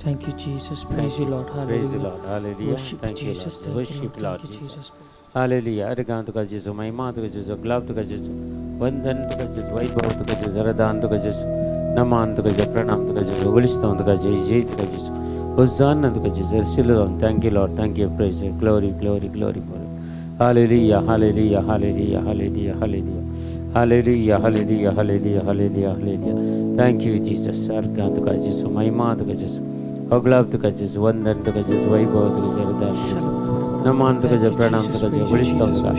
Thank you, Jesus. Praise you, Lord. Praise Hallelujah. Lord. Hallelujah. Worship Thank you, Jesus. Lord. Thank you, Worship Lord. Lord Thank you, Jesus. Jesus. Hallelujah. अर्घां तुका जेजू, महिमा तुका जेजू, गुलाब तुका जेजू, वंदन तुका जेजू, वैभव तुका जेजू, रदान तुका जेजू, नमान तुका जेजू, प्रणाम तुका जेजू, वलिस्तव तुका जेजू, जय तुका जेजू, होजाना तुका जेजू, सिलवन. Thank you, Lord. Thank you. Praise you. Glory, glory, glory, glory. Hallelujah, hallelujah, hallelujah, hallelujah, hallelujah. Hallelujah, hallelujah, hallelujah, hallelujah, hallelujah. Thank you, Jesus. अर्घां तुका जेजू, महिमा तुका जेजू, अगलाब तुका जेजू, वंदन तुका जेजू, वैभव तुका जेजू, रदान तुका जेजू, नमान तुका जेजू, प्रणाम तुका जेजू, वलिस्तव तुका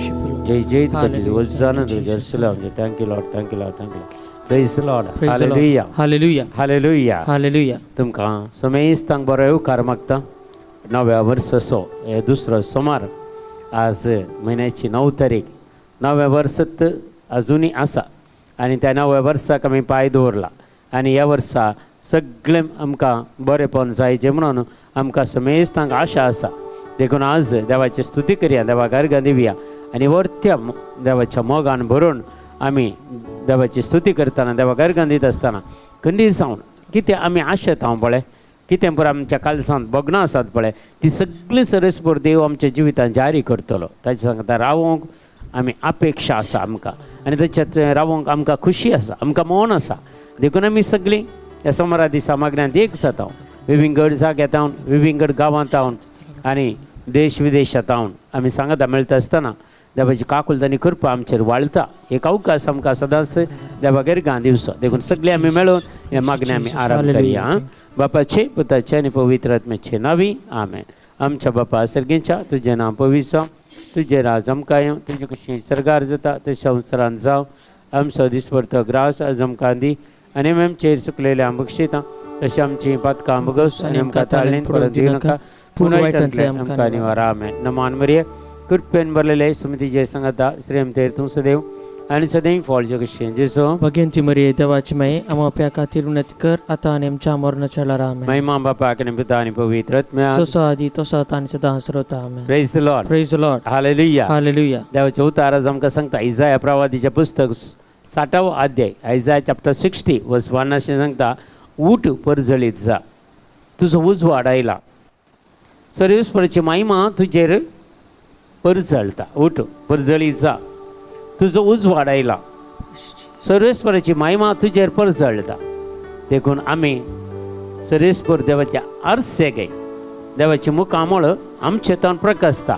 जय जय तुका जेजू, होजाना तुका जेजू, सिलवन. Thank you, Lord. Thank you, Lord. Thank you, Lord. Praise the Lord. Praise the Lord. Hallelujah. Hallelujah. Hallelujah. Hallelujah. तुमकां समेस्तांक बरो येवकार मागता नव्या वर्साचो हे दुसरो सोमार. आज म्हयन्याची 9 तारीख. नव्या वर्सत अजुनूय आसा आनी त्या नव्या वर्साक आमी पांय दवरला आनी ह्या वर्सा सगळें आमकां बरेपण जायचें म्हणून आमकां समेस्तांक आशा आसा. देखून आज देवाची स्तुती करया, देवाक अर्घां दिवया आनी वर्त्या देवाच्या मोगान भरून आमी देवाची स्तुती करतना, देवाक अर्घां दित आसतना खंडी जावन कितें आमी आशेत हांव पळय, कितें पुरो आमच्या कालसांत भगणां आसात पळय, ती सगळी सरस्पर देव आमच्या जिवितांत जारी करतलो. ताचे सांगता रावोंक आमी अपेक्षा आसा आमकां आनी ताच्यात रावोंक आमकां खुशी आसा, आमकां मन आसा. देखून आमी सगळीं ह्या सोमारा दिसा मागण्यांत एक जाता, विविंगड जाग्यांत हांव, विविंगड गांवांत हांव आनी देश विदेशांत हांव आमी सांगता मेळटा आसतना देवाची काकुळट आनी कृपा आमचेर वाळता. एक अवकाश आमकां सदांच देवा गर्गां दिवचो. देखून सगळीं आमी मेळून हे मागणें आमी आरंभ करया. आं, बापाचे, पुताचे आनी पवित्र आत्म्याचे नावी, आमेन. आमच्या बापा सर्गीच्या, तुजें नांव पवित्र जावं, तुजें राज आमकां येवं, तुजें कशी सर्गार जाता तशें संवसारांत जावं. आमचो दिसपडतो ग्रास आज आमकां दी आनी आमी आमचेर चुकलेल्या बक्षिता तशें आमची पातकां भोगस आनी आमकां ताळणेंत पडून दिवनाका, पूण वायटांतलें आमकां निवार. आमेन. नमान मरिये, कृपेन भरलेले, सुमतीचे सांगता, श्रीमतेर तूं सदैव आनी सदैव फॉल कशें जेसो. भगिनी मरिये, देवाची माये, आम्हा पाप्यां खातीर विनंती कर आता आणि आमच्या मरणाच्या वेळार. आमेन. महिमा बापाक आनी पुता आनी पवित्र आत्म्याक. जसो आदी तसो आता आणि सदा सर्वता. आमेन. Praise the Lord. Praise the Lord. Hallelujah. Hallelujah. देवाचें उतार आज आमकां सांगता, इजाया प्रवादीचें पुस्तक 60वो अध्याय, आयजाया चॅप्टर 60 वर्स 1 अशें सांगता, उठ, परजळीत जा, तुजो उजवाड आयला, सर्वेस्पराची महिमा तुजेर परजळता. उठ, परजळीत जा, तुजो उजवाड आयला, सर्वेस्पराची महिमा तुजेर परजळता. देखून आमी सर्वेस्पर देवाच्या आरसे गे, देवाचें मुखामळ आमचे तोंड प्रकाशता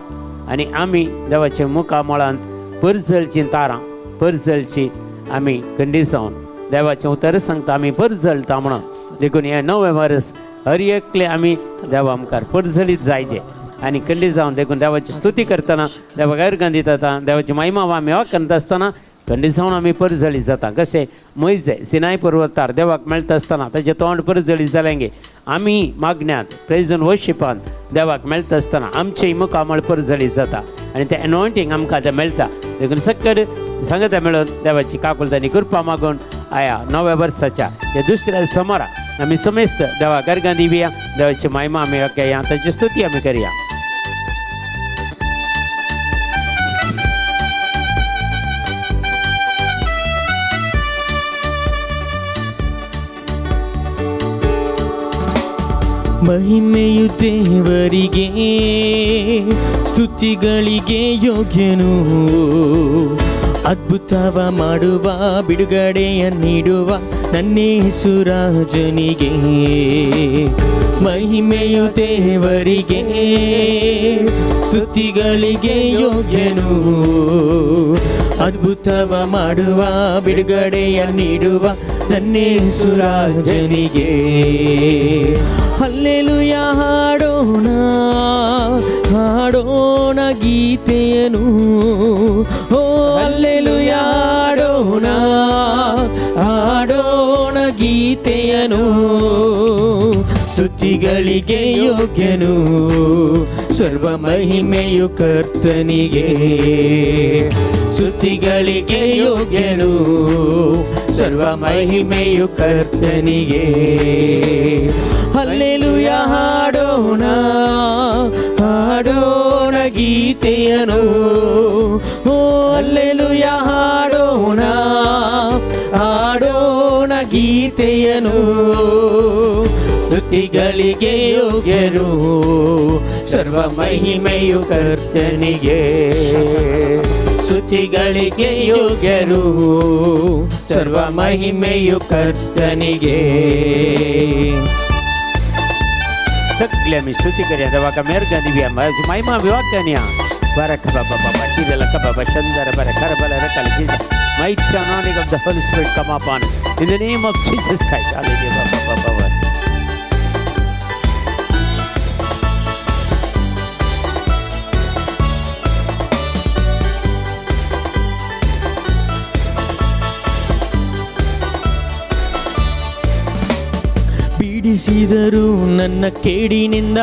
आनी आमी देवाच्या मुखामळांत परजळचीं तारां परजळची आमी खंडीत जावन. देवाचें उतर सांगता आमी परजळता म्हणून. देखून हें नवें वर्स हर एकले आमी देवा मुखार परजळीत जायचे आनी खंडीत जावन. देखून देवाची स्तुती करतना, देवाक अर्घां दिता, देवाची महिमा आमी वाखणता आसतना खंडीत जावन आमी परजळीत जाता. कशें मोयजे सिनाय पर्वतार देवाक मेळटा आसतना ताचें तोंड परजळीत जालें गे, आमी मागण्यांत, प्रेज एंड वर्शिपान देवाक मेळटा आसतना आमचें मुखामळ परजळीत जाता आनी तें एनॉयंटींग आमकां तें मेळटा. देखून सकट सांगता मेळून देवाची काकुळट आनी कृपा मागून आया नव्या वर्साच्या ह्या दुसऱ्या सोमारा आमी समेस्त देवाक अर्घां दिवया, देवाची महिमा आमी केया, ताची स्तुती आमी करया. ಮಹಿಮೆಯು ದೇವರಿಗೆ, ಸ್ತುತಿಗಳಿಗೆ ಯೋಗ್ಯನು. ಅದ್ಭುತವ ಮಾಡುವ, ಬಿಡುಗಡೆಯ ನೀಡುವ ನನ್ನೇಸುರಾಜನಿಗೆ. ಮಹಿಮೆಯು ದೇವರಿಗೆ, ಸ್ತುತಿಗಳಿಗೆ ಯೋಗ್ಯನು. ಅದ್ಭುತವ ಮಾಡುವ, ಬಿಡುಗಡೆಯ ನೀಡುವ ನನ್ನೇಸುರಾಜನಿಗೆ. ಹಲ್ಲೆಲುಯ ಹಾಡೋಣ, ಹಾಡೋಣ ಗೀತೆಯನು. ಓ ಹಲ್ಲೆಲುಯ ಹಾಡೋಣ, ಹಾಡೋಣ ಗೀತೆಯನು. ಸ್ತುತಿಗಳಿಗೆ ಯೋಗ್ಯನು, ಸರ್ವ ಮಹಿಮೆಯು ಕರ್ತನಿಗೆ. ಸ್ತುತಿಗಳಿಗೆ ಯೋಗ್ಯನು, ಸರ್ವ ಮಹಿಮೆಯು ಕರ್ತನಿಗೆ. ಹಲ್ಲೆಲುಯ ಹಾಡೋಣ, ಹಾಡೋಣ ಗೀತೆಯನು. ಓ ಹಲ್ಲೆಲುಯ ಹಾಡೋಣ, ಹಾಡೋಣ ಗೀತೆಯನು. ಸ್ತುತಿಗಳಿಗೆ ಯೋಗ್ಯರು, ಸರ್ವ ಮಹಿಮೆಯು ಕರ್ತನಿಗೆ. ಸ್ತುತಿಗಳಿಗೆ ಯೋಗ್ಯರು, ಸರ್ವ ಮಹಿಮೆಯು ಕರ್ತನಿಗೆ. सगळे आमी स्तुती करया देवाक, मेरगां दिवया, महिमा विवाक्यानिया बरख बाबा बाबा शिरला बाबा चंदर बर खरबल रकल Jesus. Mighty anointing of the Holy Spirit come upon in the name of Jesus Christ. Hallelujah. Baba Baba. ಬಿಡಿಸಿದರು ನನ್ನ ಕೇಡಿನಿಂದ,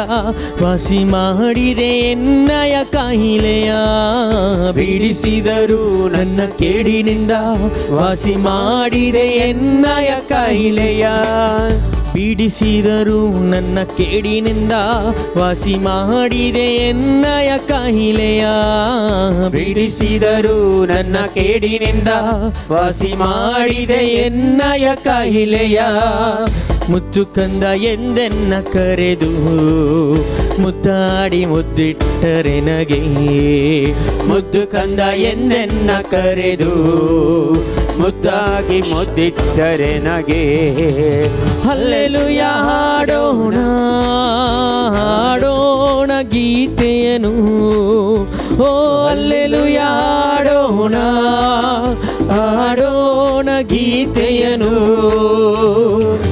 ವಾಸಿ ಮಾಡಿದೆ ಎನ್ನಯ ಕಾಯಿಲೆಯ. ಬಿಡಿಸಿದರು ನನ್ನ ಕೇಡಿನಿಂದ, ವಾಸಿ ಮಾಡಿದೆ ಎನ್ನಯ ಕಾಯಿಲೆಯ. ಬಿಡಿಸಿದರು ನನ್ನ ಕೇಡಿನಿಂದ, ವಾಸಿ ಮಾಡಿದೆ ಎನ್ನಯ ಕಾಯಿಲೆಯ. ಬಿಡಿಸಿದರು ನನ್ನ ಕೇಡಿನಿಂದ, ವಾಸಿ ಮಾಡಿದೆ ಎನ್ನಯ ಕಾಯಿಲೆಯ. ಮುತ್ತು ಕಂದ ಎಂದೆನ್ನ ಕರೆದು, ಮುದ್ದಾಡಿ ಮುದ್ದಿಟ್ಟರೆ ನಗೆ. ಮುದ್ದು ಕಂದ ಎಂದೆನ್ನ ಕರೆದು, ಮುದ್ದಾಗಿ ಮುದ್ದಿಟ್ಟರೆ ನಗೆ. ಹಲ್ಲೆಲುಯ ಹಾಡೋಣ, ಹಾಡೋಣ ಗೀತೆಯನು. ಓ ಹಲ್ಲೆಲುಯ ಹಾಡೋಣ, ಹಾಡೋಣ ಗೀತೆಯನು.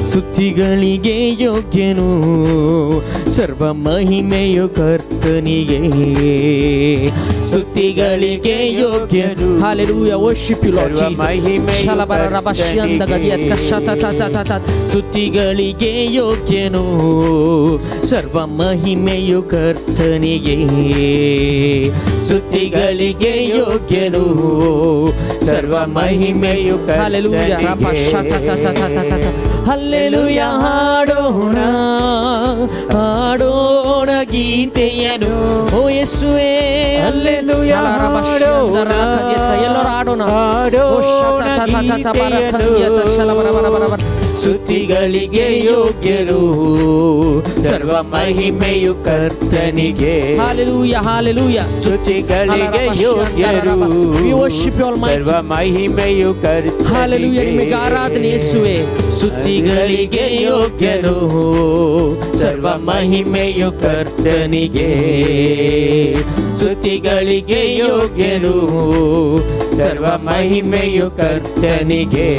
ಸ್ತುತಿಗಳಿಗೆ ಯೋಗ್ಯನು, ಸರ್ವ ಮಹಿಮೆಯು ಕರ್ತನಿಗೆ. ಸ್ತುತಿಗಳಿಗೆ ಯೋಗ್ಯನು. Hallelujah. Worship you, Lord ಸರ್ವ Jesus. ಮಹಿಮೆಯು ಸ್ತುತಿಗಳಿಗೆ ಯೋಗ್ಯನು, ಸರ್ವ ಮಹಿಮೆಯು ಕರ್ತನಿಗೆ. ಸ್ತುತಿಗಳಿಗೆ ಯೋಗ್ಯನು, ಸರ್ವ ಮಹಿಮೆಯು. Hallelujah. Hallelujah ಹಾಡೋಣ, ಹಾಡೋಣ ಗೀತೆಯನು. ಓ ಯೇಸುವೇ. ಹಲ್ಲೆಲೂಯ. ಎಲ್ಲರೂ ಹಾಡೋಣ. ಸ್ತುತಿಗಳಿಗೆ ಯೋಗ್ಯರು, ಸರ್ವ ಮಹಿಮೆಯು ಕರ್ತನಿಗೆ. Hallelujah, hallelujah. ಸ್ತುತಿಗಳಿಗೆ ಯೋಗ್ಯರು, We worship you, Almighty. ಸರ್ವ ಮಹಿಮೆಯು ಕರ್ತನಿಗೆ. Hallelujah. ನಿಮಗೆ ಆರಾಧನೆ ಯೇಸುವೆ. ಸ್ತುತಿಗಳಿಗೆ ಯೋಗ್ಯರು, ಸರ್ವ ಮಹಿಮೆಯು ಕರ್ತನಿಗೆ. ಸ್ತುತಿಗಳಿಗೆ ಯೋಗ್ಯರು, ಸರ್ವ ಮಹಿಮೆಯು ಕರ್ತನಿಗೆ.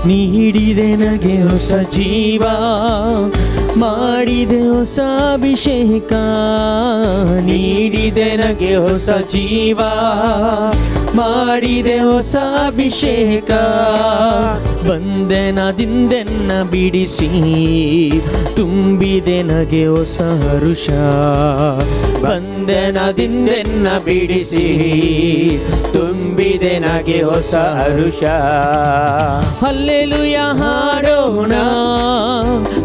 ನೀಡಿದೆ ನಗೆ ಹೊಸ ಜೀವ, ಮಾಡಿದೆ ಹೊಸ ಅಭಿಷೇಕ. ನೀಡಿದೆ ನಗೆ ಹೊಸ ಜೀವ, ಮಾಡಿದೆ ಹೊಸ ಅಭಿಷೇಕ. ಬಂಧನದಿಂದೆನ್ನ ಬಿಡಿಸಿ, ತುಂಬಿದೆ ನಗೆ ಹೊಸ ಹರುಷ. ಬಂಧನದಿಂದೆನ್ನ ಬಿಡಿಸಿ, ತುಂಬಿದೆ ನಗೆ ಹೊಸ ಹರುಷ. ಹಲ್ಲೆಲುಯ ಹಾಡೋಣ,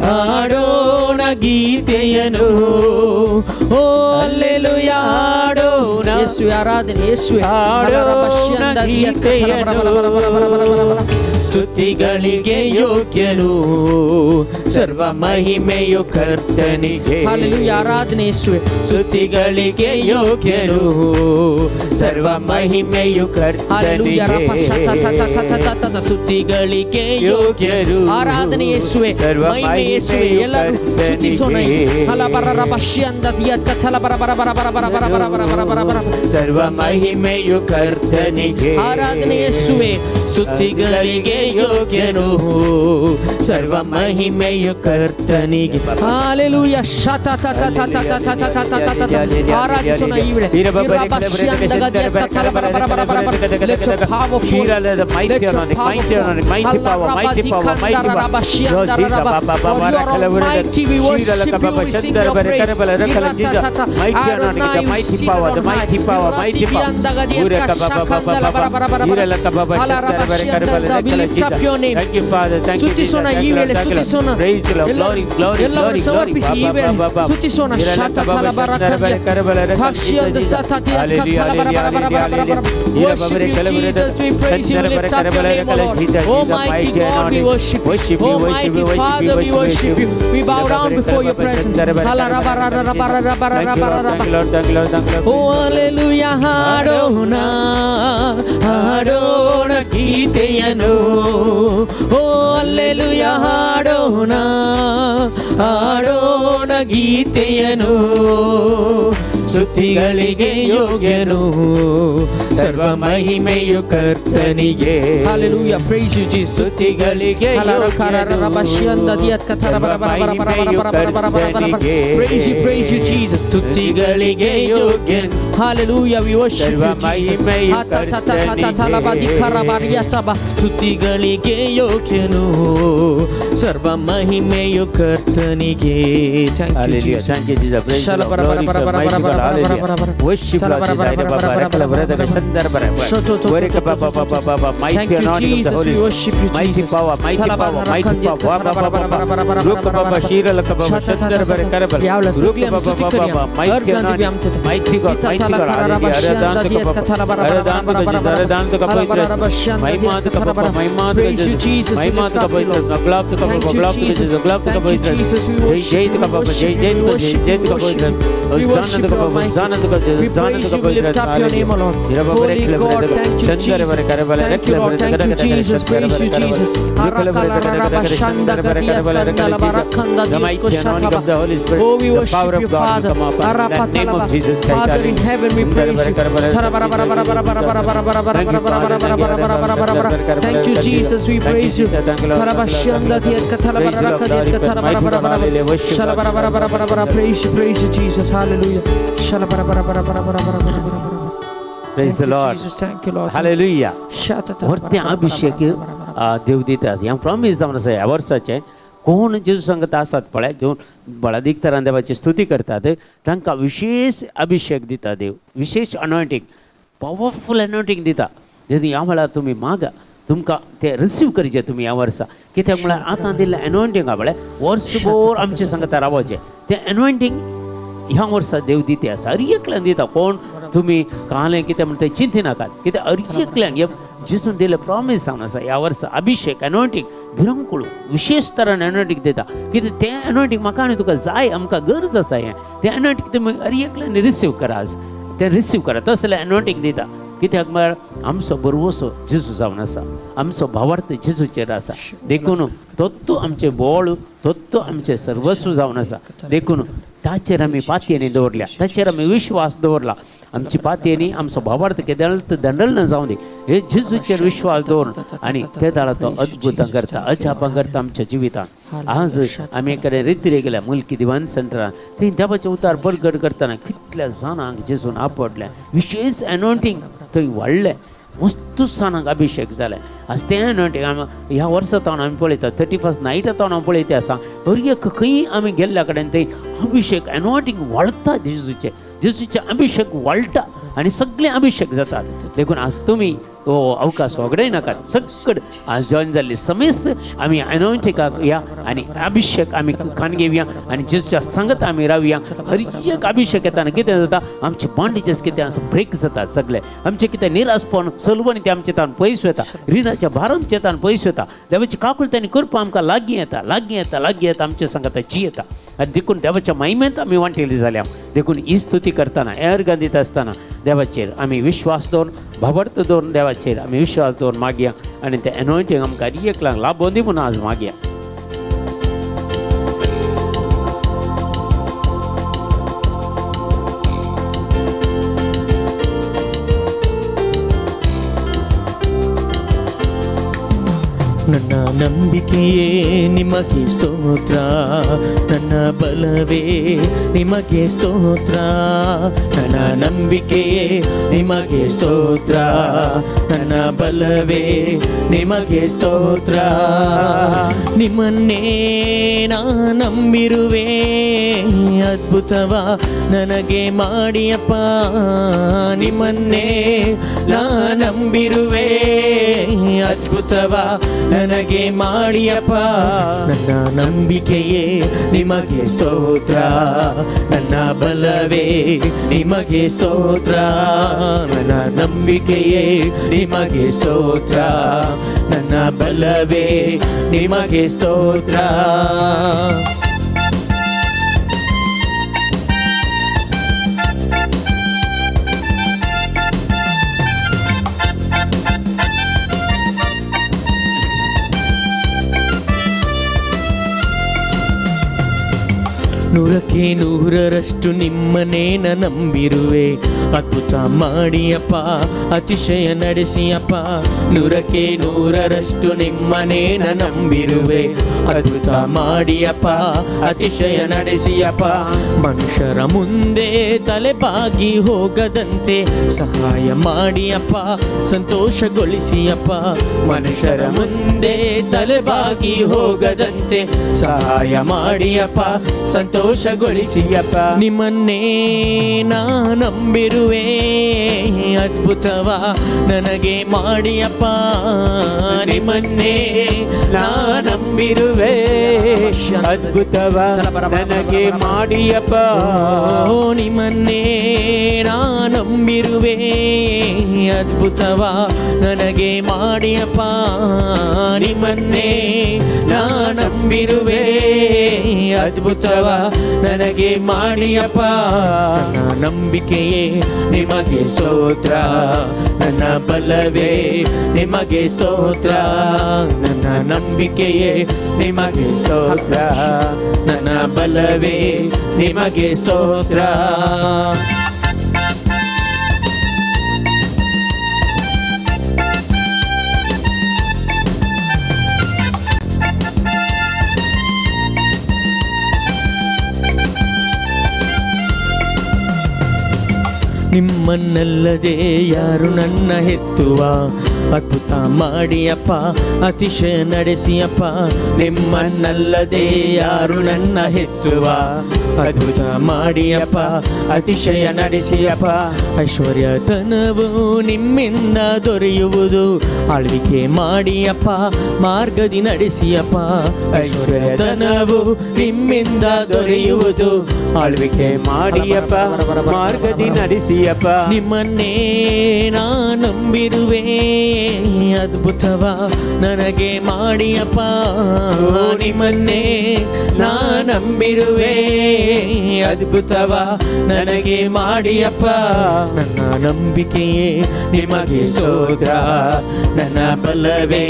ಹಾಡೋಣ ಗೀತೆಯನು. ಓ ಹಲ್ಲೆಲುಯ ಹಾಡೋಣ. ಯೇಸುವೆ ಆರಾಧನೆ ಯೇಸುವೆ. ಹಾಡೋಣ ಗೀತೆಯನು. ಸ್ತುತಿಗಳಿಗೆ ಯೋಗ್ಯನು, ಸರ್ವ ಮಹಿಮೆಯು ಕರ್ತನಿಗೆ. ಹಾಲೆಲೂಯಾ, ಆರಾಧನೆ ಯೇಸುವೆ. ಸ್ತುತಿಗಳಿಗೆ ಯೋಗ್ಯನು, ಸರ್ವ ಮಹಿಮೆಯು ಹಾಲೆಲೂಯಾ. ರಪ ಶ ತ ತ ತ ತ ತ ತ ತ. ಸ್ತುತಿಗಳಿಗೆ ಯೋಗ್ಯರು. ಆರಾಧನೆ ಯೇಸುವೆ, ಸರ್ವ ಮಹಿಮೆ ಯೇಸುವೆ. ಮಹಿಮೆಯು ಎಲ್ಲರೂ ಸ್ತುತಿಸೋಣ. ಕರ್ತನಿಗೆ. ಹಲ ಬರ ರಬ ಶಿಯಂದ ದಿಯತ್ ಕಥಲ ಬರ ಬರ ಬರ ಬರ ಬರ ಬರ ಬರ ಬರ ಬರ ಬರ ಬರ. ಸರ್ವ ಮಹಿಮೆಯು ಕರ್ತನಿಗೆ. ಆರಾಧನೆ ಯೇಸುವೆ. ಸ್ತುತಿಗಳಿಗೆ ಯೋಗ್ಯನು, ಸರ್ವ ಮಹಿಮೆಯು ಕರ್ತನಿಗೆ. ಹಾಲೆಲೂಯಾ. ಶತ ತ ತ ತ ತ ತ ತ ತ ತ ತ ತ. ಆರಾಧಿಸೋಣ ಈ ವೇಳೆ. Let your power fall. Let your power fall. For you are almighty, we worship you, we sing your praise. Adonai, you seated on high. We lift up your name. Thank you, Father. Thank you, ಸ್ತುತಿಸೋಣ Jesus. ಈ ವೇಳೆ, ಸ್ತುತಿಸೋಣ. Praise the Lord. Glory, glory, ಎಲ್ಲರೂ glory, ಸಮರ್ಪಿಸಿ ಈ ವೇಳೆ ಸ್ತುತಿಸೋಣ. ಶತಥಲ ಬರಕಂದ್ಯ. ಭಾಷ್ಯದ ಸತತಿಯ ಕಥಲ ಬರ ಬರ ಬರ ಬರ ಬರ ಬರ. Worship you, Jesus. We praise you. We lift up your name, O Lord. Almighty God, we worship you. Almighty Father, we worship you. We bow down before your presence. ಹಲ ರಬ ರ ರ ರಬ ರ ರಬ ರ ರಬ ರ ರಬ. Thank you, Lord. Thank you, Lord. Thank you, Lord. O alleluia, ಹಾಡೋಣ, ಹಾಡೋಣ ಗೀತೆಯನು. ಓ alleluia, ಹಾಡೋಣ, ಹಾಡೋಣ ಗೀತೆಯನು. ಸ್ತುತಿಗಳಿಗೆ ಯೋಗ್ಯನು, ಸರ್ವ ಮಹಿಮೆಯು ಕರ್ತನಿಗೆ. Hallelujah, praise you Jesus. ಸ್ತುತಿಗಳಿಗೆ Praise you, praise you, Jesus. ಸ್ತುತಿಗಳಿಗೆ ಯೋಗ್ಯನು. Hallelujah, we worship you, Jesus. ಸ್ತುತಿಗಳಿಗೆ ಯೋಗ್ಯನು, ಸರ್ವ ಮಹಿಮೆಯು ಕರ್ತನಿಗೆ. Thank you, Hallelujah. Jesus. Thank you, Jesus. Praise the Lord. Glory to the mighty God. Hallelujah. Worship Lord Jesus. Mighty Thank you, anointing of the Jesus. Holy We worship you, Mighty Jesus. power, mighty power, mighty power. ಸಗಳಿ ಸ್ತುತಿ ಕರಿಯ. Mighty anointing. Mighty God, mighty God. Praise you, Jesus. We lift up you, Lord. Thank you, Jesus. Thank you, Jesus. We worship you. We worship you. We worship you. We worship you. We worship you, Almighty. We praise you. We lift up your name, O Lord. Holy God, thank you, Jesus. Thank you, Lord. Thank you, Jesus. Praise you, Jesus. The mighty anointing of the Holy Spirit, Oh, we the worship power you, of God Father. will come upon in the name of Jesus Christ. Father in heaven, we praise you. Thank you, Jesus. We praise you. Praise you, praise you, Jesus. Hallelujah. Praise Thank the you, Lord. Jesus. Thank you, Lord. Hallelujah. वरतें अभिषेक देव दितात. हें promise जावन आसा ह्या वर्साचें. कोण जेजू सांगत आसात पळय, जो बळादीक तरान देवाची स्तुती करतात तांकां विशेश अभिषेक दिता देव, विशेश अनॉयंटींग, पावरफूल अनॉयंटींग दिता. जेन्ना ह्या वेळार तुमी मागा, तुमकां तें रिसीव करचें तुमी ह्या वर्सा. कित्याक म्हळ्यार आतां दिल्लें अनॉयंटींग म्हळ्यार वर्सभर आमचें सांगता रावचें तें अनॉयंटींग ह्या वर्सा देव दिते आसा. हर एकल्यान दिता. कोण तुमी कालें कितें म्हणटा तें चिंतिनाकात, कित्याक हर एकल्यान हे जेजून दिलें प्रॉमीस जावन आसा. ह्या वर्सा अभिषेक अनॉयंटींग भिरांकूळ विशेश तरान अनॉयंटींग दिता. कित्याक तें अनॉयंटींग म्हाका आनी तुका जाय, आमकां गरज आसा. हें तें अनॉयंटींग तुमी हर एकल्यान रिसीव करा, आज तें रिसीव करा. तसलें अनॉयंटींग दिता. कित्याक म्हळ्यार आमचो भरवंसो जेजू जावन आसा, आमचो भावार्थ जेजूचेर आसा. देखून तत्तू आमचें बोळ, तत्तू आमचें सर्वस्व जावन आसा. देखून ताचेर आमी पातयेनी दवरल्या, ताचेर आमी विश्वास दवरला. आमची पातयेनी आमचो भावार्थ केदळ दंडल न जावं दी, हे जेजूचेर विश्वास दवरून आनी ते दाळा तो अद्भुतां करता, अजापां करता आमच्या जिवितांत. आज आमी एखाद्या रितीरे गेल्या मुलकी दिवान सेंटरान, थंय देवाचें उतार बरगड करतना कितल्या जाणांक जेजून आपडलें, विशेश अनॉयंटींग थंय वाडलें, मस्तूच जाणांक अभिषेक जालें. आज तें अनॉयंटींग आमी ह्या वर्सा तावन आमी पळयता, 31 नायटा तावन आमी पळयता आसा. हर एक खंय आमी गेल्ल्या कडेन थंय अभिषेक अनॉयंटींग वाडटा, जेजूचें जेजूचे अभिषेक वाडटा आनी सगळे अभिषेक जातात. देखून आज तुमी हो अवकाश वगडाय नाकात. सगळे आज जॉईन जाल्ले समेस्त आमी अनॉयंटिकाक या आनी अभिषेक आमी खान घेवया आनी जेजूच्या सांगत आमी रावया. हर एक अभिषेक येताना कितें जाता, आमचे बॉन्डेजीस कितें आसा ब्रेक जातात सगळे, आमचें कितें निरासपण सलवण तें आमचें तान पयस वता, रिणाच्या भार आमचें तान पयस वता. देवाची काकूळ तांणी करपा आमकां लागीं येता, लागीं येता, लागीं येता, आमचे सांगता जी येता. आनी देखून देवाच्या महिमेंत आमी वांटेली जाल्या. देखून ही स्तुती करतना, अर्घ दिता आसतना देवाचेर आमी विश्वास दवरून, भावार्थ दवरून देवाचेर आमी विश्वास दवरून मागया आनी तें अनॉयंटींग आमकां एकल्यांक लाभोवन दी म्हणून आज मागया. ನನ್ನ ನಂಬಿಕೆಯೇ ನಿಮಗೆ ಸ್ತೋತ್ರ, ನನ್ನ ಬಲವೇ ನಿಮಗೆ ಸ್ತೋತ್ರ, ನನ್ನ ನಂಬಿಕೆಯೇ ನಿಮಗೆ ಸ್ತೋತ್ರ, ನನ್ನ ಬಲವೇ ನಿಮಗೆ ಸ್ತೋತ್ರ. ನಿಮ್ಮನ್ನೇ ನಾ ನಂಬಿರುವೆ, ಅದ್ಭುತವ ನನಗೆ ಮಾಡಿಯಪ್ಪ. ನಿಮ್ಮನ್ನೇ ನಾ ನಂಬಿರುವೆ, ಅದ್ಭುತವ ನನಗೆ ಮಾಡಿಯಪ್ಪ. ನನ್ನ ನಂಬಿಕೆಯೇ ನಿಮಗೆ ಸ್ತೋತ್ರ, ನನ್ನ ಬಲವೇ ನಿಮಗೆ ಸ್ತೋತ್ರ, ನನ್ನ ನಂಬಿಕೆಯೇ ನಿಮಗೆ ಸ್ತೋತ್ರ, ನನ್ನ ಬಲವೇ ನಿಮಗೆ ಸ್ತೋತ್ರ. ನೂರಕ್ಕೆ ನೂರರಷ್ಟು ನಿಮ್ಮನ್ನೇ ನಂಬಿರುವೆ, ಅದ್ಭುತ ಮಾಡಿಯಪ್ಪ, ಅತಿಶಯ ನಡೆಸಿಯಪ್ಪ. ನೂರಕ್ಕೆ ನೂರರಷ್ಟು ನಿಮ್ಮನ್ನೇ ನಂಬಿರುವೆ, ಅದ್ಭುತ ಮಾಡಿಯಪ್ಪ, ಅತಿಶಯ ನಡೆಸಿಯಪ್ಪ. ಮನುಷ್ಯರ ಮುಂದೆ ತಲೆಬಾಗಿ ಹೋಗದಂತೆ ಸಹಾಯ ಮಾಡಿಯಪ್ಪ, ಸಂತೋಷಗೊಳಿಸಿಯಪ್ಪ. ಮನುಷ್ಯರ ಮುಂದೆ ತಲೆಬಾಗಿ ಹೋಗದಂತೆ ಸಹಾಯ ಮಾಡಿಯಪ್ಪ, ಸಂತೋಷಗೊಳಿಸಿಯಪ್ಪ. ನಿಮ್ಮನ್ನೇ ನಾ ನಂಬಿರುವೆ, ಅದ್ಭುತವ ನನಗೆ ಮಾಡಿಯಪ್ಪ. ನಿಮ್ಮನ್ನೇ ನಾ ನಂಬಿರುವೆ, ಅದ್ಭುತವ ನನಗೆ ಮಾಡಿಯಪ್ಪ. ನಿಮ್ಮನ್ನೇ ನಾ ನಂಬಿರುವೆ, ಅದ್ಭುತವ ನನಗೆ ಮಾಡಿಯಪ್ಪ. ನಿಮ್ಮನ್ನೇ ನಾ ನಂಬಿರುವೆ, ಅದ್ಭುತವ ನನಗೆ ಮಾಡಿಯಪ್ಪ. ನನ್ನ ನಂಬಿಕೆಯೇ ನಿಮಗೆ ಸ್ತೋತ್ರ, ನನ್ನ ಬಲವೇ ನಿಮಗೆ ಸ್ತೋತ್ರ, ನನ್ನ ನಂಬಿಕೆಯೇ ನಿಮಗೆ ಸ್ತೋತ್ರ, ನನ್ನ ಬಲವೇ ನಿಮಗೆ ಸ್ತೋತ್ರ. ನಿಮ್ಮನ್ನಲ್ಲದೆ ಯಾರು ನನ್ನ ಹೆತ್ತುವ, ಅದ್ಭುತ ಮಾಡಿಯಪ್ಪ, ಅತಿಶಯ ನಡೆಸಿಯಪ್ಪ. ನಿಮ್ಮನ್ನಲ್ಲದೆ ಯಾರು ನನ್ನ ಹೆತ್ತುವ, ಅದ್ಭುತ ಮಾಡಿಯಪ್ಪ, ಅತಿಶಯ ನಡೆಸಿಯಪ್ಪ. ಐಶ್ವರ್ಯತನವು ನಿಮ್ಮಿಂದ ದೊರೆಯುವುದು, ಆಳ್ವಿಕೆ ಮಾಡಿಯಪ್ಪ, ಮಾರ್ಗದಿ ನಡೆಸಿಯಪ್ಪ. ಐಶ್ವರ್ಯತನವು ನಿಮ್ಮಿಂದ ದೊರೆಯುವುದು, ಆಳ್ವಿಕೆ ಮಾಡಿಯಪ್ಪ, ಮಾರ್ಗದಿ ನಡೆಸಿಯಪ್ಪ. ನಿಮ್ಮನ್ನೇ ನಾ ನಂಬಿರುವೆ, ಅದ್ಭುತವ ನನಗೆ ಮಾಡಿಯಪ್ಪ. ನಿಮ್ಮನ್ನೇ ನಾ ನಂಬಿರುವೆ, ಅದ್ಭುತವ ನನಗೆ ಮಾಡಿಯಪ್ಪ. ನನ್ನ ನಂಬಿಕೆಯೇ ನಿಮಗೆ ಸ್ತೋತ್ರ, ನನ್ನ ಬಲವೇ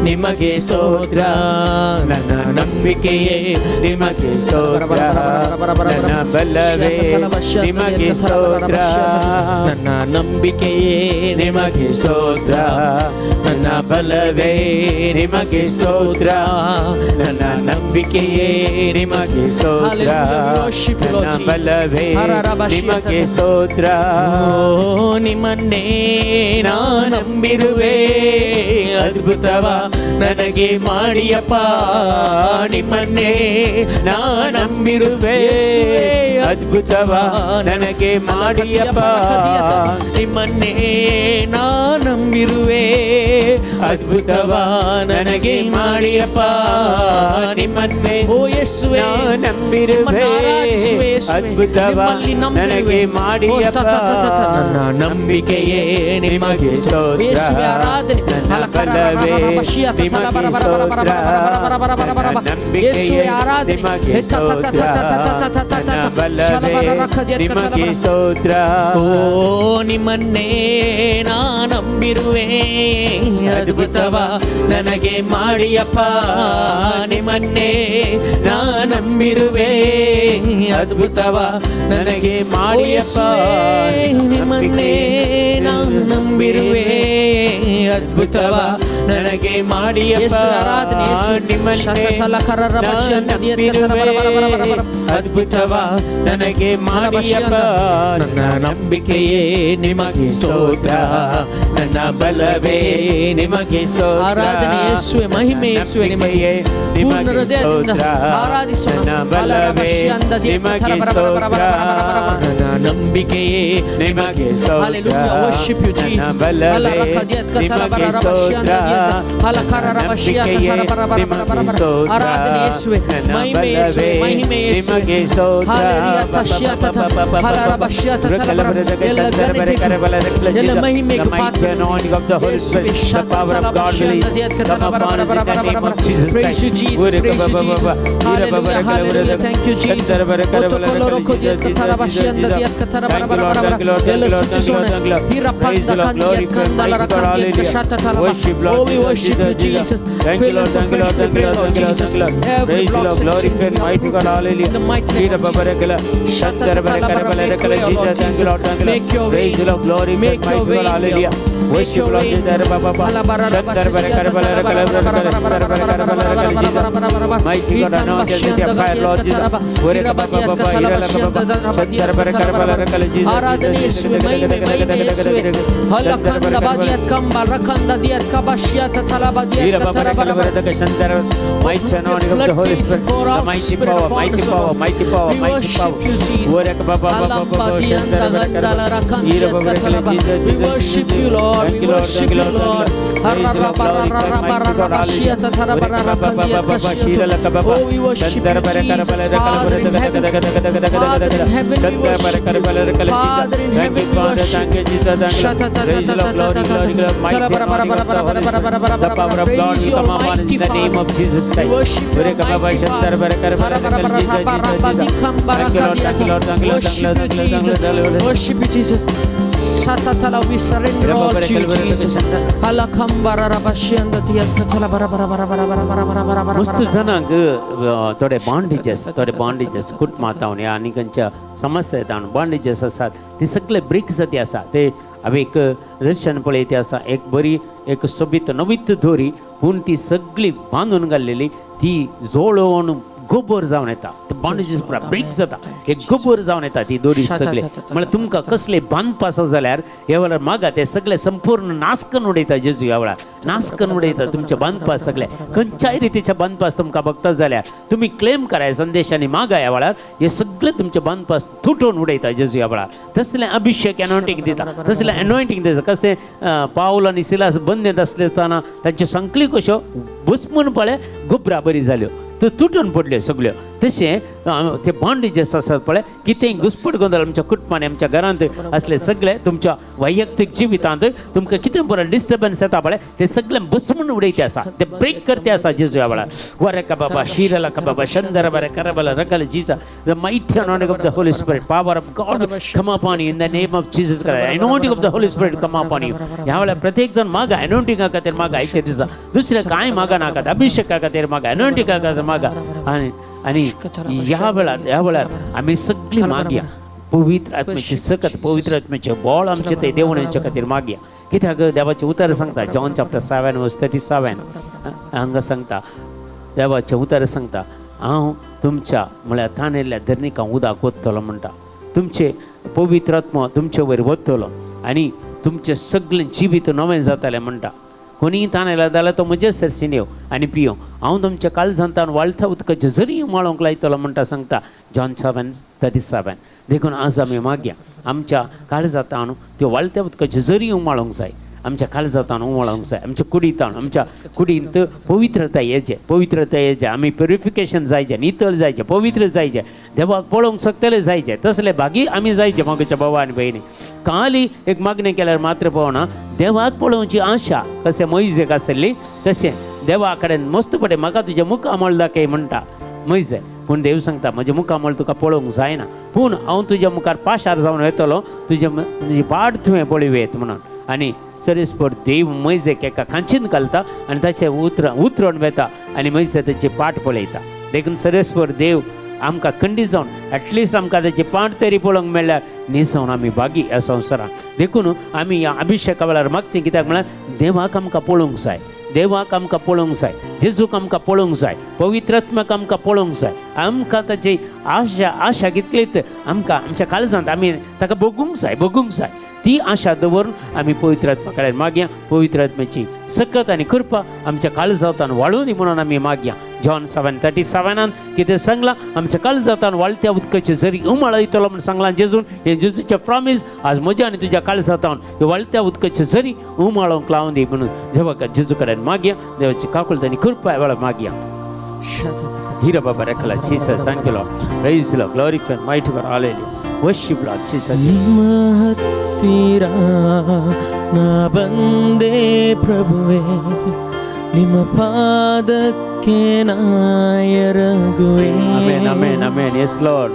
ನಿಮಗೆ ಸ್ತೋತ್ರ, ನನ್ನ ನಂಬಿಕೆಯೇ ನಿಮಗೆ ಸ್ತೋತ್ರ, ನನ್ನ ಬಲವೇ ನಿಮಗೆ ಸ್ತೋತ್ರ, ನನ್ನ ನಂಬಿಕೆಯೇ ನಿಮಗೆ ಸ್ತೋತ್ರ, ನನ್ನ ಬಲವೇ ನಿಮಗೆ ಸ್ತೋತ್ರ, ನನ್ನ ನಂಬಿಕೆಯೇ ನಿಮಗೆ ಸ್ತೋತ್ರ, ನನ್ನ ಬಲವೇ ನಿಮಗೆ ಸ್ತೋತ್ರ. ನಿಮ್ಮನ್ನೇ ನಾ ನಂಬಿರುವೆ, ಅದ್ಭುತವ ನನಗೆ ಮಾಡಿಯಪ್ಪ. ನಿಮ್ಮನ್ನೇ ನಾ ನಂಬಿರುವೆ, ಅದ್ಭುತವ ನನಗೆ ಮಾಡಿಯಪ್ಪ. ನಿಮ್ಮನ್ನೇ ನಾ ನಂಬಿರುವೆ, ಅದ್ಭುತವ ನನಗೆ ಮಾಡಿಯಪ್ಪ. ನಿಮ್ಮನ್ನೇ ಓ ಯೇಸುವೇ ನಂಬಿರುವೆ, ಅದ್ಭುತವ ನನಗೆ ಮಾಡಿಯಪ್ಪ. ನನ್ನ ನಂಬಿಕೆಯೇ ನಿಮಗೆ ಸ್ತೋತ್ರ, ನನ್ನ ಬಲವೇ ನಿಮಗೆ ಸ್ತೋತ್ರ, ನಂಬಿಕೆಯೇ ನಿಮಗೆ ಸ್ತೋತ್ರ, ನನ್ನ ಬಲವೇ ನಿಮಗೆ ಸ್ತೋತ್ರ. ಓ ನಿಮ್ಮನ್ನೇ ನಾ ನಂಬಿರುವೆ, ಅದ್ಭುತವ ನನಗೆ ಮಾಡಿಯಪ್ಪ. ನಿಮ್ಮನ್ನೇ ನಾ ನಂಬಿರುವೆ, ಅದ್ಭುತವ ನನಗೆ ಮಾಡಿಯಪ್ಪ. ನಿಮ್ಮನ್ನೇ ನಾ ನಂಬಿರುವೆ, ಅದ್ಭುತವ ನನಗೆ ಮಾಡಿಯಪ್ಪ. ಯೇಸುವೆ ಆರಾಧನೆ, ಯೇಸುವೆ. ನಿಮ್ಮನ್ನೇ ಶತತಲ ಕರರ ಬಶಿಯಂದ ದಿಯತ್ ಕತರ ಬರ ಬರ ಬರ ಬರ ಬರ. ಅದ್ಭುತವ ನನಗೆ ಮಾಡಿಯಪ್ಪ. ನನ್ನ ನಂಬಿಕೆಯೇ ನಿಮಗೆ ಸ್ತೋತ್ರ, ನನ್ನ ಬಲವೇ ನಿಮಗೆ ಸ್ತೋತ್ರ. ಆರಾಧನೆ ಯೇಸುವೆ, ಮಹಿಮೆ ಯೇಸುವೆ ನಿಮಗೆ. ನಿಮಗೆ ಪೂರ್ಣ ಹೃದಯದಿಂದ ಸ್ತೋತ್ರ. ಆರಾಧಿಸೋಣ. ನನ್ನ ಬಲವೇ ಅಲರಬಶಿಯಂದ ದಿಯತ್ ಕತರ ನಿಮಗೆ ಬರ ಬರ ಬರ ಬರ ಬರ ಬರ ಬರ ಬರ. ನನ್ನ ನಂಬಿಕೆಯೇ ನಿಮಗೆ ಸ್ತೋತ್ರ. Hallelujah. Worship you, ನನ್ನ Jesus. ಬಲವೇ ಅಲರಕದಿಯತ್ ಕತರ ಬರ ನಿಮಗೆ ರಬಶಿಯಂದ ದಿಯತ್. ಸ್ತೋತ್ರ. ಅಲಕರ ರಬಶಿಯ ಕತರ ಬರ ಬರ ಬರ ಬರ ಬರ. ಸ್ತೋತ್ರ. ಆರಾಧನೆ ಯೇಸುವೆ, ನನ್ನ ಮಹಿಮೆ ಯೇಸುವೆ, ಬಲವೇ ಮಹಿಮೆ ಯೇಸುವೆ. ನಿಮಗೆ ಸ್ತೋತ್ರ. Hallelujah. ತಶಿಯ ತತ. ಹಲರಬಶಿಯ ತತ ಬರ ಬರ. ಎಲ್ಲ ಘನತೆಗೂ, ಎಲ್ಲ ಮಹಿಮೆಗೂ ಪಾತ್ರರು. ಯೇಸುವೆ ಶತತಲ ಬಶಿಯಂದ ದಿಯತ್ ಕತರ ಬರ ಬರ ಬರ ಬರ ಬರ ಬರ. Praise you, Jesus. Praise you, Jesus. Hallelujah. Hallelujah. Thank you, Jesus. ಒತ್ತುಕೊಳ್ಳೋರೊಕ್ಕೋ ದಿಯತ್ ಕತರ ಬಶಿಯಂದ ದಿಯತ್ ಕತರ ಬರ ಬರ ಬರ ಬರ. ಎಲ್ಲ ಸ್ತುತಿಸೋಣ. ಹಿರಪಂದ ಕಂದಿಯತ್ ಕಂದಲರ ಕಂದಿಯತ್ ಶತತಲ ಬ. Oh, we worship you, Jesus. Fill us afresh, we pray, Lord Jesus. Every block section we uproot in the mighty name of Jesus. Shatatatala bara. Make way, O Lord Jesus. Make your way. Make your way in here. Make your way. ಆರಾಧನೆ ಯೇಸುವೆ, ಮಹಿಮೆ ಮಹಿಮೆ ಯೇಸುವೆ. ಹಲಕಂದ ಬಾದಿಯತ್ ಕಂಬ ರಕಂದ ದಿಯತ್ ಕಬಶಿಯ ತತಲ ಬಾದಿಯತ್ ಕತರ ಬರ ಬರ. Floodgates pour out Spirit upon us, O Lord. We worship you, Jesus. We worship you, Lord. We worship you, Lord. Oh, we worship you, Jesus. Father in heaven, Father in heaven, we worship you. Father in heaven, we worship you. Praise you, Almighty Father. We worship you, Almighty Father. Worship you, Jesus. Worship you, Jesus. Shatatala, we surrender all to you, Jesus. मस्त जाणांक थोडे बांडेजेस, थोडे बांडेजेस कुटुंबांत ह्या आनी खंयच्या समस्या येता बांडेजेस आसात ती सगळे ब्रेक जाती आसा. ते हांवें एक दर्शन पळयती आसा, एक बरी एक सोबीत नवीत दोरी पूण ती सगळी बांदून घाल्लेली ती जोळोवन गोबर जावन येता. ते बांडेजेस पुरा ब्रेक जाता, एक गोबर जावन येता ती दोरी सगळे. म्हळ्यार तुमकां कसले बांदपा आसा जाल्यार ह्या वेळार मागा, ते सगळे संपूर्ण नाश करून उडयता जेजू. ह्या वेळार नाश करून उडयता तुमचे बांदपास सगळे. खंयच्याय रितीचे बांदपास तुमकां बघता जाल्यार तुमी क्लेम कराय संदेशांनी मागा. ह्या वेळार हे सगळे तुमचे बांदपास तुटोवन उडयता जेजू ह्या वेळार. तसलें अभिषेक एनॉयंटींग दिता, तसलें एनॉयंटींग दिता. कशें पावल आनी सिलास बंदेंत आसले आसतना तांच्यो संकली कश्यो भस्मून पळय गोबरा बरी जाल्यो, त्यो तुटून पडल्यो सगळ्यो. तशें ते बांडेजेस आसात पळय, कितेंय घुसपट गोंदळ आमच्या कुटुंबांनी आमच्या घरांत असले सगळे तुमच्या वैयक्तीक जिवितांत तुमकां कितें बरें डिस्टर्बन्स येता पळय ते सगळे बसमून उडयते आसा, ते ब्रेक करते आसा जेजू ह्या वेळार. वरे बाबा शिरला बाबा शंदर बरे करबला रगल जीजा. The mighty anointing of the Holy Spirit, power of God come upon you in the name of Jesus Christ. Anointing of the Holy Spirit come upon you. ह्या वेळार प्रत्येक जण मागा अनॉयंटिंगा खातीर मागा आयच्या दिसा. दुसरें कांय मागा नाकात, अभिषेका खातीर मागा, अनॉयंटिंगा खातीर मागा. आनी आनी ह्या वेळार ह्या वेळार आमी सगळीं मागया पवित्र आत्म्याची सकत, पवित्र आत्म्याचें बळ आमचें ते देवण्याच्या खातीर मागया. कित्याक देवाचें उतर सांगता जॉन चॅप्टर 7 verse 37 हांगा सांगता, देवाचें उतर सांगता हांव तुमच्या म्हळ्यार ताणेल्ल्या धरणीक हांव उदक वतलो म्हणटा. तुमचें पवित्र आत्मो तुमचे वयर वतलो आनी तुमचें सगळें जिवीत नवें जातलें म्हणटा. कोणीय ताणेला जाल्यार तो म्हजे सरसीन येव आनी पियो, हांव तुमच्या काळजांतान वाळथा उदकाचें जरी माळोवंक लायतलो म्हणटा सांगता जॉन 7:37. देखून आज आमी मागया आमच्या काळजांतान त्यो वाळत्या उदकाचें जरी उमाळोंक जाय, आमच्या काळजांतान उमाळोंक जाय, आमच्या कुडीतान आमच्या कुडींत पवित्रता येचें, पवित्रता येचें, आमी प्युरिफिकेशन जायचें, नितळ जायचें, पवित्र जायचें, देवाक पळोवंक शकतले जायचें, तसले भागी आमी जायचें. मागच्या भावा आनी भयणी काली एक मागणें केल्यार मात्र पळोवना, देवाक पळोवची आशा कशें मोयजेक आसली तशें देवा कडेन मस्त पडे म्हाका तुजें मुखामळ दाखय म्हणटा मोयजे. पूण देव सांगता म्हजें मुखामळ तुका पळोवंक जायना, पूण हांव तुज्या मुखार पाशार जावन वेतलो, तुजे तुजी पाट तुवें पळोवयेत म्हणून. आनी सरेस्पर देव मोयजेक एका खांचीन घालता आनी ताचें उतरण वेता आनी मोयजे ताची पाट पळयता. देखून सरेस्पर देव आमकां खंडीत जावन एटलिस्ट आमकां ताची पाट तरी पळोवंक मेळ्ळ्यार निसवन आमी भागी ह्या संवसारांत. देखून आमी ह्या अभिषेका वेळार मागचें, कित्याक म्हळ्यार देवाक आमकां पळोवंक जाय, देवाक आमकां पळोवंक जाय, जेजूक आमकां पळोवंक जाय, पवित्र आत्म्याक आमकां पळोवंक जाय. आमकां ताची आशा आशा कितलीच आमकां आमच्या काळजांत आमी ताका भोगूंक जाय, भोगूंक जाय. ती आशा दवरून आमी पवित्र आत्मा कडेन मागया. पवित्र आत्म्याची सकत आनी कृपा आमच्या काळजांत वाडूं दी म्हणून आमी मागया. जॉन 7:37 कितें सांगलां, आमच्या काळजांत वाळत्या उदकाचे झरी उमाळ येतलो म्हूण सांगलां जेजून. हें जेजूचें प्रॉमीस आज म्हज्या आनी तुज्या काळजांत वाळत्या उदकाचे झरी उमाळोंक लावन दी म्हणून देवाक जेजू कडेन मागया. देवाची काकुळट आनी कृपा वेळार मागया. Hira Baba Rekala, Jesus, thank you, Lord. Praise the Lord, glorify and mighty God, hallelujah. Worship Lord, Jesus. ನಿಮ್ಮ ಹತ್ತಿರ ನಾ ಬಂದೆ ಪ್ರಭುವೆ, ನಿಮ್ಮ ಪಾದಕ್ಕೆ ನಾ ಎರಗುವೆ. Amen, amen, amen. Yes, Lord.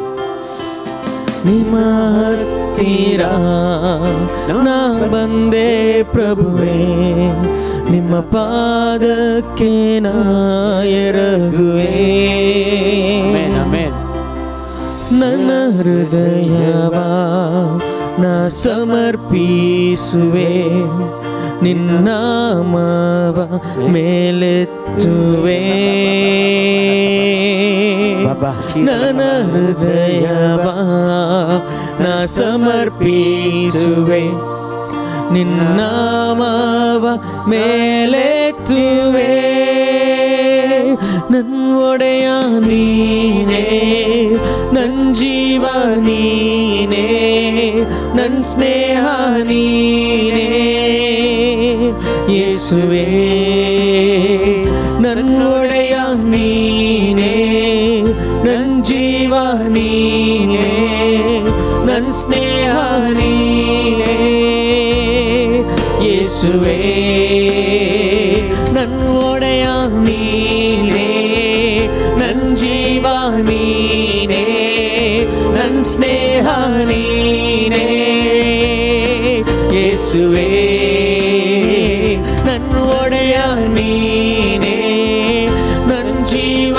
ನಿಮ್ಮ ಹತ್ತಿರ ನಾ ಬಂದೆ ಪ್ರಭುವೆ, ನಿಮ್ಮ ಪಾದಕ್ಕೆ ನಾ ಎರಗುವೆ. Amen, amen. ನನ್ನ ಹೃದಯವ ನಾ ಸಮರ್ಪಿಸುವೆ, ನಿನ್ನ ನಾಮವ ಮೇಲೆತ್ತುವೆ. ಬಾಬಾ. ನನ್ನ ಹೃದಯವ ನಾ ಸಮರ್ಪಿಸುವೆ, ನಿನ್ನ ನಾಮವ ಮೇಲೆತ್ತುವೆ. ನನ್ನ ಒಡೆಯ ನೀನೇ, ನನ್ನ ಜೀವ ನೀನೇ, ನನ್ನ ಸ್ನೇಹ ನೀನೇ ಯೇಸುವೆ. ನನ್ನ ಒಡೆಯ ನೀನೇ, ನನ್ನ ಜೀವ ನೀನೇ, ನನ್ನ ಸ್ನೇಹ ನೀನೇ ಯೇಸುವೆ. ನನ್ನ ಒಡೆಯ ನೀನೇ, ನನ್ನ ಜೀವ ನೀನೇ, ನನ್ನ ಸ್ನೇಹ ನೀನೇ ಯೇಸುವೆ. ನನ್ನ ಒಡೆಯ ನೀನೇ, ನನ್ನ ಜೀವ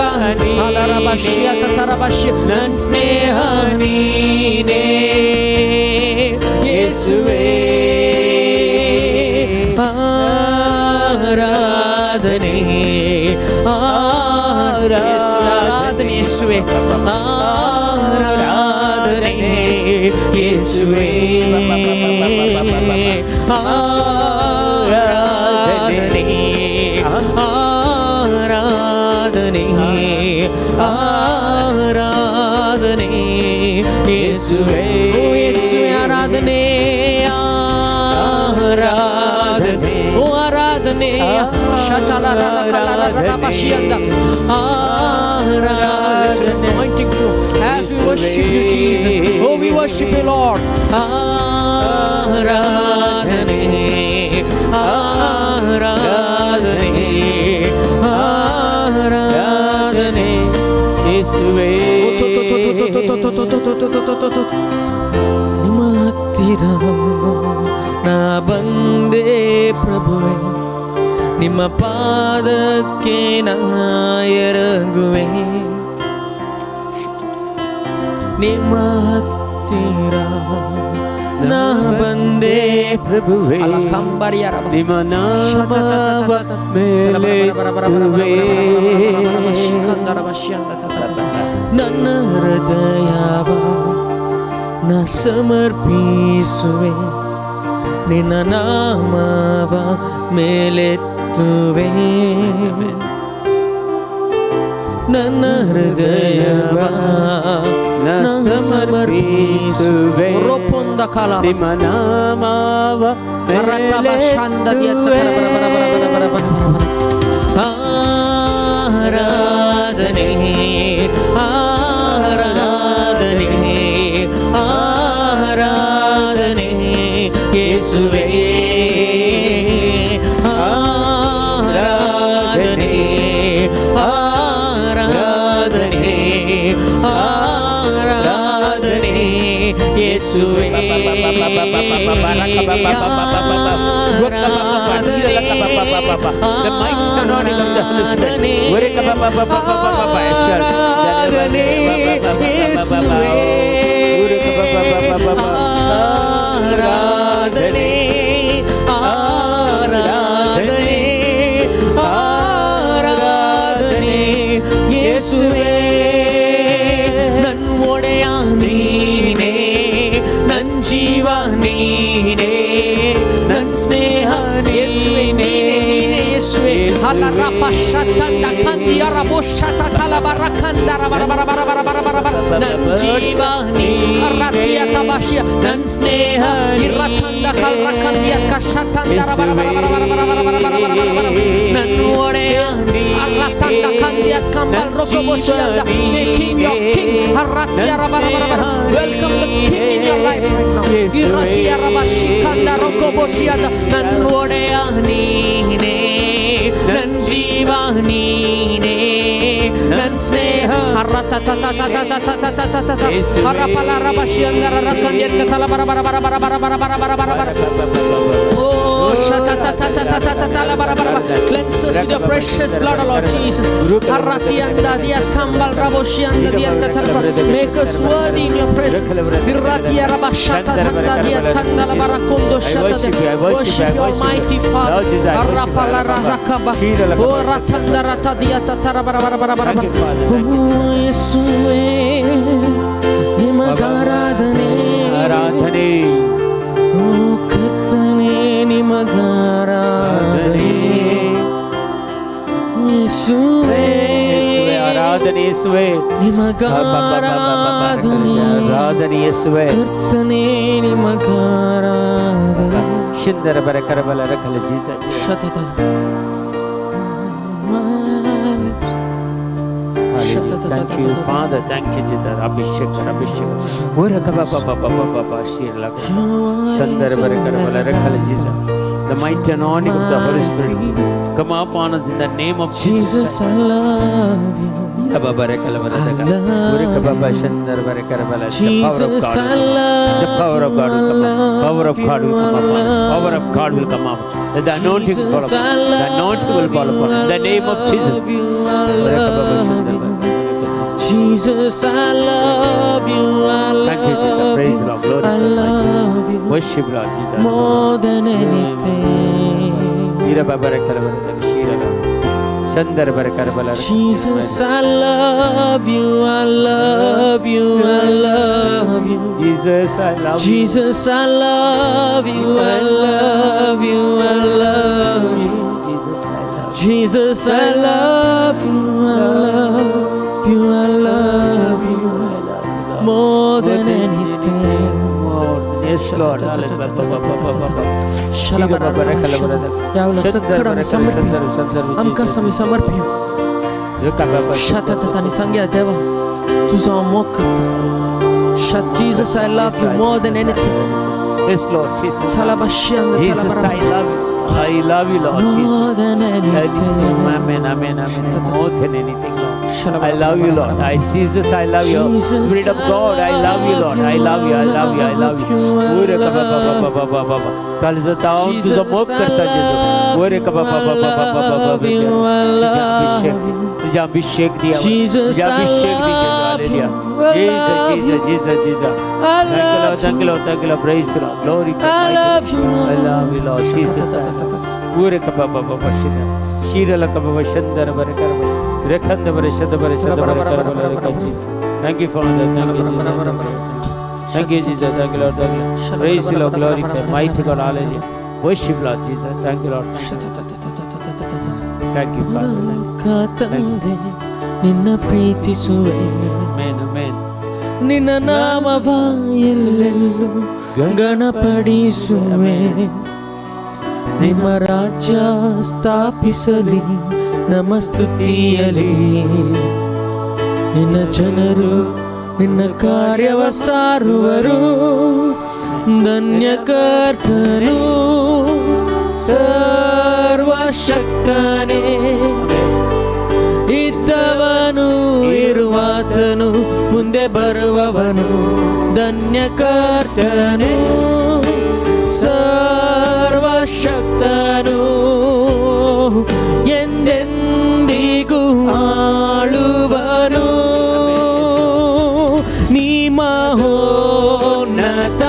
ಅಲರಬಶಿಯ ತತರಬಶಿಯ. ನನ್ನ ಸ್ನೇಹ ನೀನೇ ಯೇಸುವೆ. ಆರಾಧನೆ, ಆರಾಧನೆ ಯೇಸುವೆ. ಆರಾಧನೆ ಯೇಸುವೆ, ಆರಾಧನೆ, ಆರಾಧನೆ, ಆರಾಧನೆ ಯೇಸುವೆ. ಓ ಯೇಸುವೆ, ಆರಾಧನೆ, ಆರಾಧನೆ, ಓ ಆರಾಧನೆ. ಶತಲರಲಕಲರಲರಬಶಿಯಂದ. ಆರಾಧನೆ. Anointing flow as we worship you, Jesus. Oh, we worship you, Lord. ಆರಾಧನೆ, ಆರಾಧನೆ, ಆರಾಧನೆ ಯೇಸುವೇ. ನಿಮ್ಮ ಹತ್ತಿರ ನಾ ಬಂದೆ ಪ್ರಭುವೆ, ನಿಮ್ಮ ಪಾದಕ್ಕೆ ನಾ ಎರಗುವೆ. ನಿಮ್ಮ ಹತ್ತಿರ ನಾ ಬಂದೆ ಪ್ರಭುವೇ, ಅಲಕಂಬರಿಯರಬ. ನಿಮ್ಮ ನಾಮವ ಮೇಲೆತ್ತುವೆ. ನನ್ನ ಹೃದಯವ ನಾ ಸಮರ್ಪಿಸುವೆ, ನಿನ್ನ ನಾಮವ ಮೇಲೆತ್ತುವೆ. ನನ್ನ ಹೃದಯವ ನಾ ಸಮರ್ಪಿಸುವೆ, ರೋಪೊಂದ ಕಾಲ. ನಿಮ್ಮ ನಾಮವ ರತಬ ಶಾಂದ ದಿಯತ್ ಮೇಲೆತ್ತುವೆ. ಬರ ಬರ ಬರ ಬರ ಬರ ಬರ ಬರ. ಆರಾಧನೆ, ಆರಾಧನೆ, ಆರಾಧನೆ ಯೇಸುವೆ. ಆರಾಧನೆ, ಆರಾಧನೆ, ಆರಾಧನೆ ಯೇಸುವೆ. The mighty anointing of the Holy Spirit. ಆರಾಧನೆ ಯೇಸುವೆ. ಆರಾಧನೆ, ಆರಾಧನೆ, Alarapa shatanda kandiya rabo shatatala barakanda rabara bara bara bara bara bara bara. ನನ್ ಜೀವ ನೀನೇ Ratia tabashia. ನನ್ ಸ್ನೇಹ Iratanda kalrakandia kashatanda rabara bara bara bara bara bara bara bara bara bara. ನನ್ ಒಡೆಯ Aratanda kandia kambal rokoboshianda. Make him your king. Aratia rabara bara bara. Welcome the king in your life right now. Iratia rabashikanda rokoboshianda. ನನ್ ಒಡೆಯ ನೀನೇ ನನ್ ಜೀವ ನೀನೇ ನನ್ ಸ್ನೇಹ Arratatatatatatatatatatata. Arapala rabashianda rarakandia katala bara bara bara bara bara bara bara bara bara bara. Oh, shatatatatatatatala bara bara bara. Cleanse us with your precious blood, O Lord Jesus. Arratianda diat kambal raboshianda diat katarba. Make us worthy in your presence. Irratia rabashatatanda diat kandala barakondo shatate. Worship you, Almighty Father. Arrapala rarakaba. Oh, ratanda ratadia tatara bara bara bara bara bara. Oh, Yesue, ನಿಮಗಾರಾಧನೆ. ಆರಾಧನೆ. ಓ ಕರ್ತನೇ, ನಿಮಗಾರಾಧನೆ. ಯೇಸುವೇ, ಯೇಸುವೇ, ಆರಾಧನೆ ಯೇಸುವೇ. ನಿಮಗಾರಾಧನೆ. ಆರಾಧನೆ ಯೇಸುವೇ. ಕರ್ತನೇ, ನಿಮಗಾರಾಧನೆ. ಶಿಂದರ ಬರ ಕರಬಲ ರಕಲ ಜೀಸ. ಶತತ. Thank you, Father. Thank you, Jesus. Abhishek, Abhishek. Ora kaba ba ba ba ba ba ba shir la. Shandara bara karabala rakhala Jesus. The mighty anointing of the Holy Spirit come upon us in the name of Jesus. Jesus, I love you. Ira ba bara kalabala taka. Ora kaba ba shandara bara karabala. The power of Jesus, God I will come up. The love power of you, God I will come up. Power of love God will you, come I upon us. Power of love God will come up. The anointing will Jesus, fall I upon. The anointing will love fall you, upon. I In the name of Jesus. love you, I Ora kaba ba love shandara you. bara karabala. Jesus, I love you, I Thank you, Jesus. love Praise you, Lord. Glory I to God. love you Worship Lord Jesus. more than anything. Ira ba bara karabala taka shira la. Shandara bara karabala rakhala. Jesus, I love you, I love you, I love you. Jesus, I love you. Jesus, I love you, I love you, I love you. Jesus, I love you. Jesus, I love you, I love you, I love you I love you, Lord. more than anything. More. Yes, Lord. ಯಾವಲ ಸಕ್ಕಡ ಸಮರ್ಪ್ಯ आमकां आमी समर्प्य शततानी सांग्या देवा, तुजो हांव मोग करता. शत. Jesus, I love you more than anything. Yes, Lord Jesus. छलाबाशियांद Jesus, I love you. I love you, Lord More Jesus. than anything. Amen, amen, amen. More than anything, Lord. I love you, Lord. I Jesus, I love you. Jesus, Spirit of God, I love you, Lord. I love you, I love you, I love you. ओरे कबा बा बा बा बा बा बा. कालजता तुझा मोग करता जेजू. ओरे कबा बा बा बा बा बा बा बा. तुझा अभिषेक, तुझा अभिषेक दिया. Jesus, तुझा I अभिषेक दी जेजू. love Hallelujah. you. I Jesus, love Jesus, you. Jesus, Jesus. I Thank you, Lord. love Thank you, Lord. Thank you, Lord. Praise you, Lord. Glory to I love you, I love you, Lord. Jesus. ಊರ ಕಬ ಬ ಬ ಬ ಶಿರ ಶಿರಲ ಕಬ ಬ ಶಂದರ ಬರ ಕರ ಬ ರೆಖಂದ ಬರ ಶದ ಬರ ಶದ ಬರ ಕರ ಬರ ರೆಖ Jesus. Thank you, Father. Thank you, Jesus. Thank you, Jesus. Thank you, Lord. Thank you. Praise you, Lord. Glory to mighty God. Hallelujah. Worship, Lord Jesus. Thank you, Lord. Thank you, Father. Thank you. ಪರಲೋಕ ತಂದೆ, ನಿನ್ನ ಪ್ರೀತಿಸುವೆ. Amen. Amen. ನಿನ್ನ ನಾಮವ ಎಲ್ಲೆಲ್ಲೂ ಗಣಪಡಿಸುವೆ. ನಿಮ್ಮ ರಾಜ್ಯ ಸ್ಥಾಪಿಸಲಿ ನಮ್ಮ ಸ್ತುತಿಯಲಿ. ನಿನ್ನ ಜನರು ನಿನ್ನ ಕಾರ್ಯವ ಸಾರುವರು. ಧನ್ಯ ಕರ್ತನು, ಸರ್ವಶಕ್ತನೇ, ಇದ್ದವನು, ಇರುವಾತನು, ಮುಂದೆ ಬರುವವನು. ಧನ್ಯ ಕರ್ತನು, ಸರ್ವಶಕ್ತನು, ಎಂದೆಂದಿಗೂ ಆಳುವನು. ನೀ ಮಹೋನ್ನತ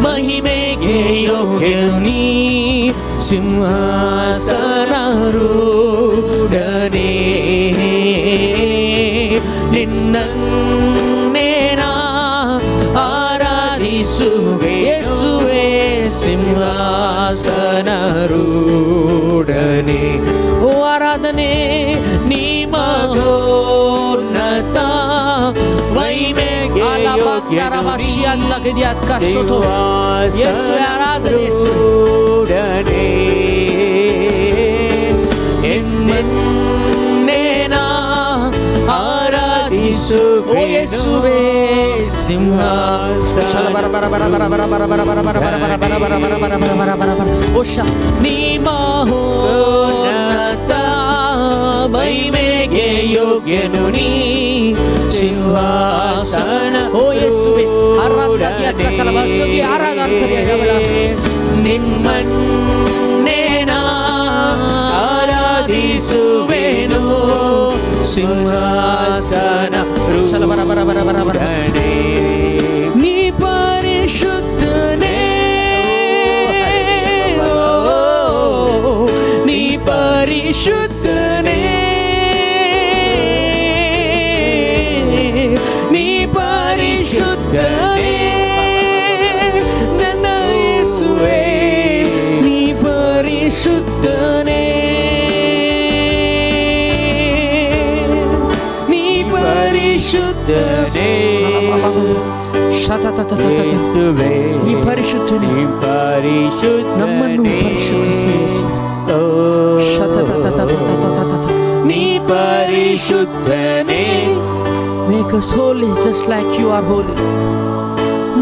ಮಹಿಮೆಗೆ ಯೋಗ್ಯನು, ನೀ ಸಿಂಹಾಸನಾರೂಢನೇ. ನಿನ್ನನ್ನೇ ನಾ ಆರಾಧಿಸುವೆ, ಯೇಸುವೆ, ಸಿಂಹಾಸನಾರೂಢನೇ. ಓ. ಆರಾಧನೆ ನೀ ಮಹೋನ್ನತ ಮಹಿಮೆಗೆ ಯೇಸುವೆ ಆರಾಧನೆ ಯೇಸುವೆ. ನಿಮ್ಮನ್ನೇ ನಾ ಆರಾಧಿಸುವೆ ಓ ಯೇಸುವೇ ಸಿಂಹ ಬರ ಬರ ಬರ ಬರ ಬರ ಬರ ಬರ ಬರ ಬರ ಬರ ಬರ ಬರ ಬರ ಬರ ಬರ ಬರ ಬರ ಬರ ಬರ ಓ ಶ ನೀ ಮಹೋನ್ನತ ಮಹಿಮೆಗೆ ಯೋಗ್ಯನು ನೀ ಸಿಂಹಾಸನ ಓ ಯೇಸುವೆ ಆರಾಧನೆ ಸಗಳಿ ಆರಾಧನೆ करूया या वेळा. ನಿಮ್ಮನ್ನೇ ನಾ ಆರಾಧಿಸುವೆನು ಸಿಂಹಾಸನ ಚಲ ಬರ ಬರ ಬರ ಬರ ಬರ. ನೀ ಪರಿಶುದ್ಧನೇ ಓ, ನೀ ಪರಿಶುದ್ಧನೇ ನೀ ಪರಿಶುದ್ಧನೇ ನನ್ನ ಯೇಸುವೇ ನೀ ಪರಿಶುದ್ಧನೇ ನೀ ಪರಿಶುದ್ಧನೇ ಶತತತತತತ. ನೀ ಪರಿಶುದ್ಧನೇ ನಮ್ಮನ್ನು ಪರಿಶುದ್ಧಿಸು ಯೇಸು. ಶತತತತತತತತ. ನೀ ಪರಿಶುದ್ಧನೇ Make us holy just like you are holy.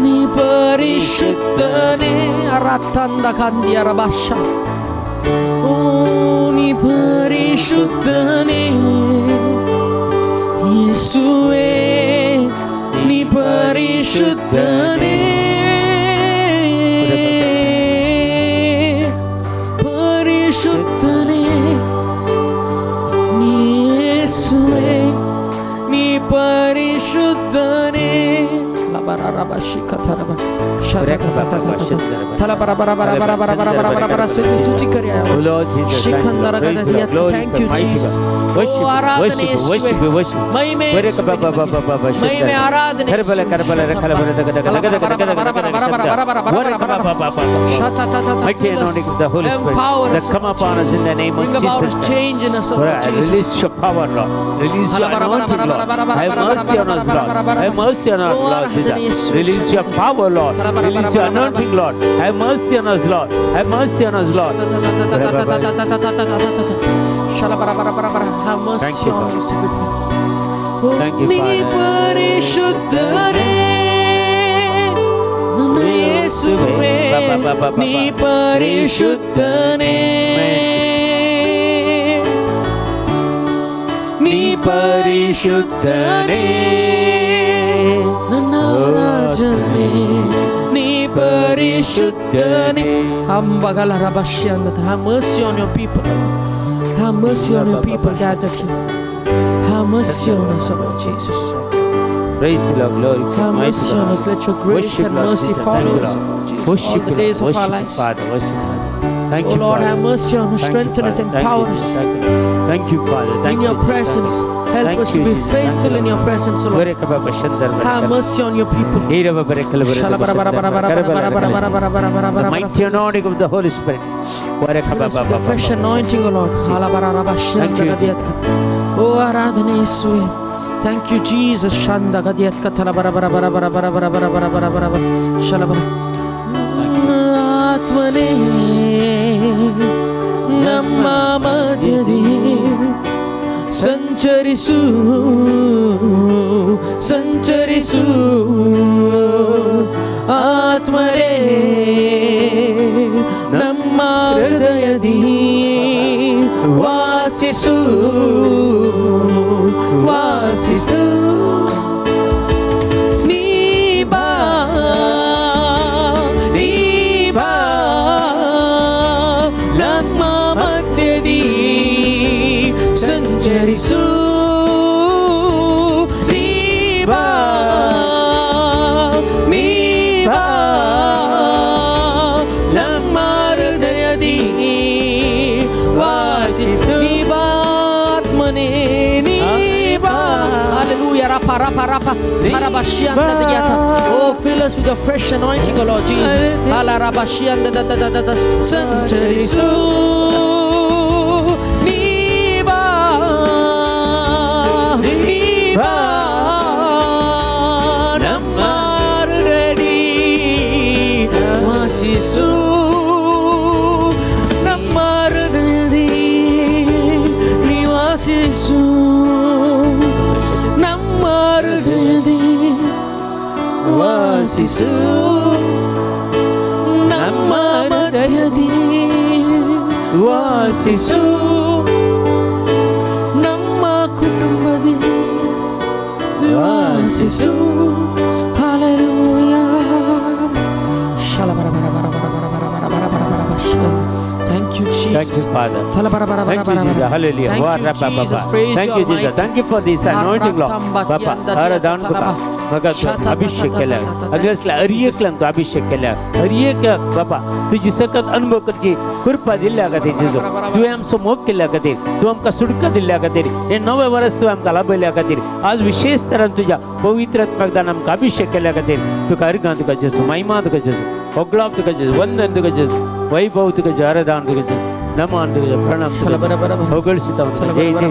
ನೀ ಪರಿಶುದ್ಧನೇ ಅರತಂದ ಕಂದಿಯ ರಬಾಷ. ಓ ನೀ ಪರಿಶುದ್ಧನೇ ಯೇಸುವೇ ನೀ ಪರಿಶುದ್ಧನೇ ಪರಿಶುದ್ಧನೇ ಯೇಸುವೇ ನೀ ಪರಿಶುದ್ಧನೇ ಲಬರ ರಬಾಷಿ ಕಥರಬ. ಶತತತತತತ. ತಲ ಬರ ಬರ ಬರ ಬರ ಬರ ಬರ ಬರ ಬರ ಬರ ಸಗಳಿ ಸ್ತುತಿ ಕरूया. ಶಿಖಂದರ ಗದದಿಯ. Thank you, Jesus. ಓ ಆರಾಧನೆ ಯೇಸುವೆ. ಮಹಿಮೆ ಯೇಸುವೆ ನಿಮಗೆ. ಮಹಿಮೆ ಆರಾಧನೆ ಯೇಸುವೆ. ಬರ ಬರ ಬರ ಬರ ಬರ ಬರ ಬರ ಬರ ಬರ ಬರ ಬರ ಬರ. ಶತತತತ. Mighty anointing of the Holy Spirit Empower that us, come Lord upon us in the Jesus. Name of Bring about a Jesus. Change in us, O Lord Jesus. Release your power, Lord. Release your anointing, Lord. Have mercy on us, Lord. Have mercy on us, Lord Jesus. Release your power, Lord. Release your anointing, Lord. Have mercy on us, Lord. Have mercy on us, Lord. Have mercy Thank you, on Father. us, we pray. Thank you, ನೀ Father. ಪರಿಶುದ್ಧನೇ ನನ್ನ ಯೇಸುವೇ ನೀ ಪರಿಶುದ್ಧನೇ ನೀ ಪರಿಶುದ್ಧನೇ ನನ್ನ ರಾಜನೇ ನೀ ಪರಿಶುದ್ಧನೇ Ambagala Rabashianda. Have mercy on your people. Have mercy on your people gathered here. Have mercy on us, O Lord Jesus. Praise the Lord, glory. Have Mighty mercy on God. us. Let your grace Worship, and Lord mercy Jesus. follow Thank you, us, O Lord. Lord Jesus, all Worship the you, days Lord. of our Worship you, lives. Father. Worship you, Father. Thank O you, Lord, Father. have mercy on us. Thank you, Strengthen us, Father. Thank empower you, us. Thank you. Thank you, Father. Thank In you, your Jesus. Presence, help Thank us to you, be Jesus. Faithful in your presence, O Lord. Have mercy on your people. The mighty anointing of the Holy Spirit. Fill us with the fresh anointing, O Lord. Thank you. ಓ ಆರಾಧನೆ ಯೇಸುವೆ. Thank you Jesus. Shanda ಗದಿಯತ್ಕ ಥಲ ಬರ ಬರ ಬರ ಬರ ಬರ ಬರ ಬರ ಬರ ಬರ ಬರ ಬರ ಶಲ ಬರ. ಆತ್ಮನೇ ನಮ್ಮ ಮಧ್ಯದಿ ಸಂಚರಿಸು ಸಂಚರಿಸು ಆತ್ಮನೇ ನಮ್ಮ ಹೃದಯದಿ ವಾಸಿಸು ವಾಸಿಸು ನೀ ಬಾ ನೀ ಬಾ ನಮ್ಮ ಮಧ್ಯದಿ ಸಂಚರಿಸು ನೀ ಬಾ ನೀ ಬಾ ನಮ್ಮ ಹೃದಯದಿ ವಾಸಿಸು ನೀ ಬಾ ಆತ್ಮನೇ ನೀ ಬಾ Hallelujah. Rapa, rapa, rapa. Harabashianda diata. Oh, fill us with the fresh anointing, O Lord Jesus. Hala rabashianda da da da da da. ಸಂಚರಿಸು ನೀ ವಾಸಿಸು, ನಮ್ಮ ಮಧ್ಯದಿ ವಾಸಿಸು, ನಮ್ಮ ಕುಟುಂಬದಿ ವಾಸಿಸು. Hallelujah. Thank you, Jesus. Thank you, Father. Thank you, Jesus. Hallelujah. Thank Wa you, rabba Jesus. baba. Praise Thank you, you, Jesus. Almighty. Thank you for this anointing, Lord. बापा हर दान तुका म्हाका तूं अभिषेक केल्या अगसल्या हर एकल्यान तूं अभिषेक केल्या हर एक बापा तुजी सकत अनुभव करची कृपा दिल्ल्या खातीर जेजू तुवें आमचो मोग केल्ल्या खातीर तूं आमकां सुटका दिल्ल्या खातीर हे नवें वर्स तुवें आमकां लाभयल्ल्या खातीर आज विशेष तरान तुज्या पवित्र आत्म्याक आमकां अभिषेक केल्ल्या खातीर तुका अर्घां तुका जेजू महिमा तुका जेजू होगळाप तुका जेजू वंदन तुका जेजू वैभव तुका जेजू आराधन तुका जेजू नमन तुका जेजू प्रणाम तुका जेजू ಹೊಗಳಿಸುತ್ತ ಜೈ ಜೈ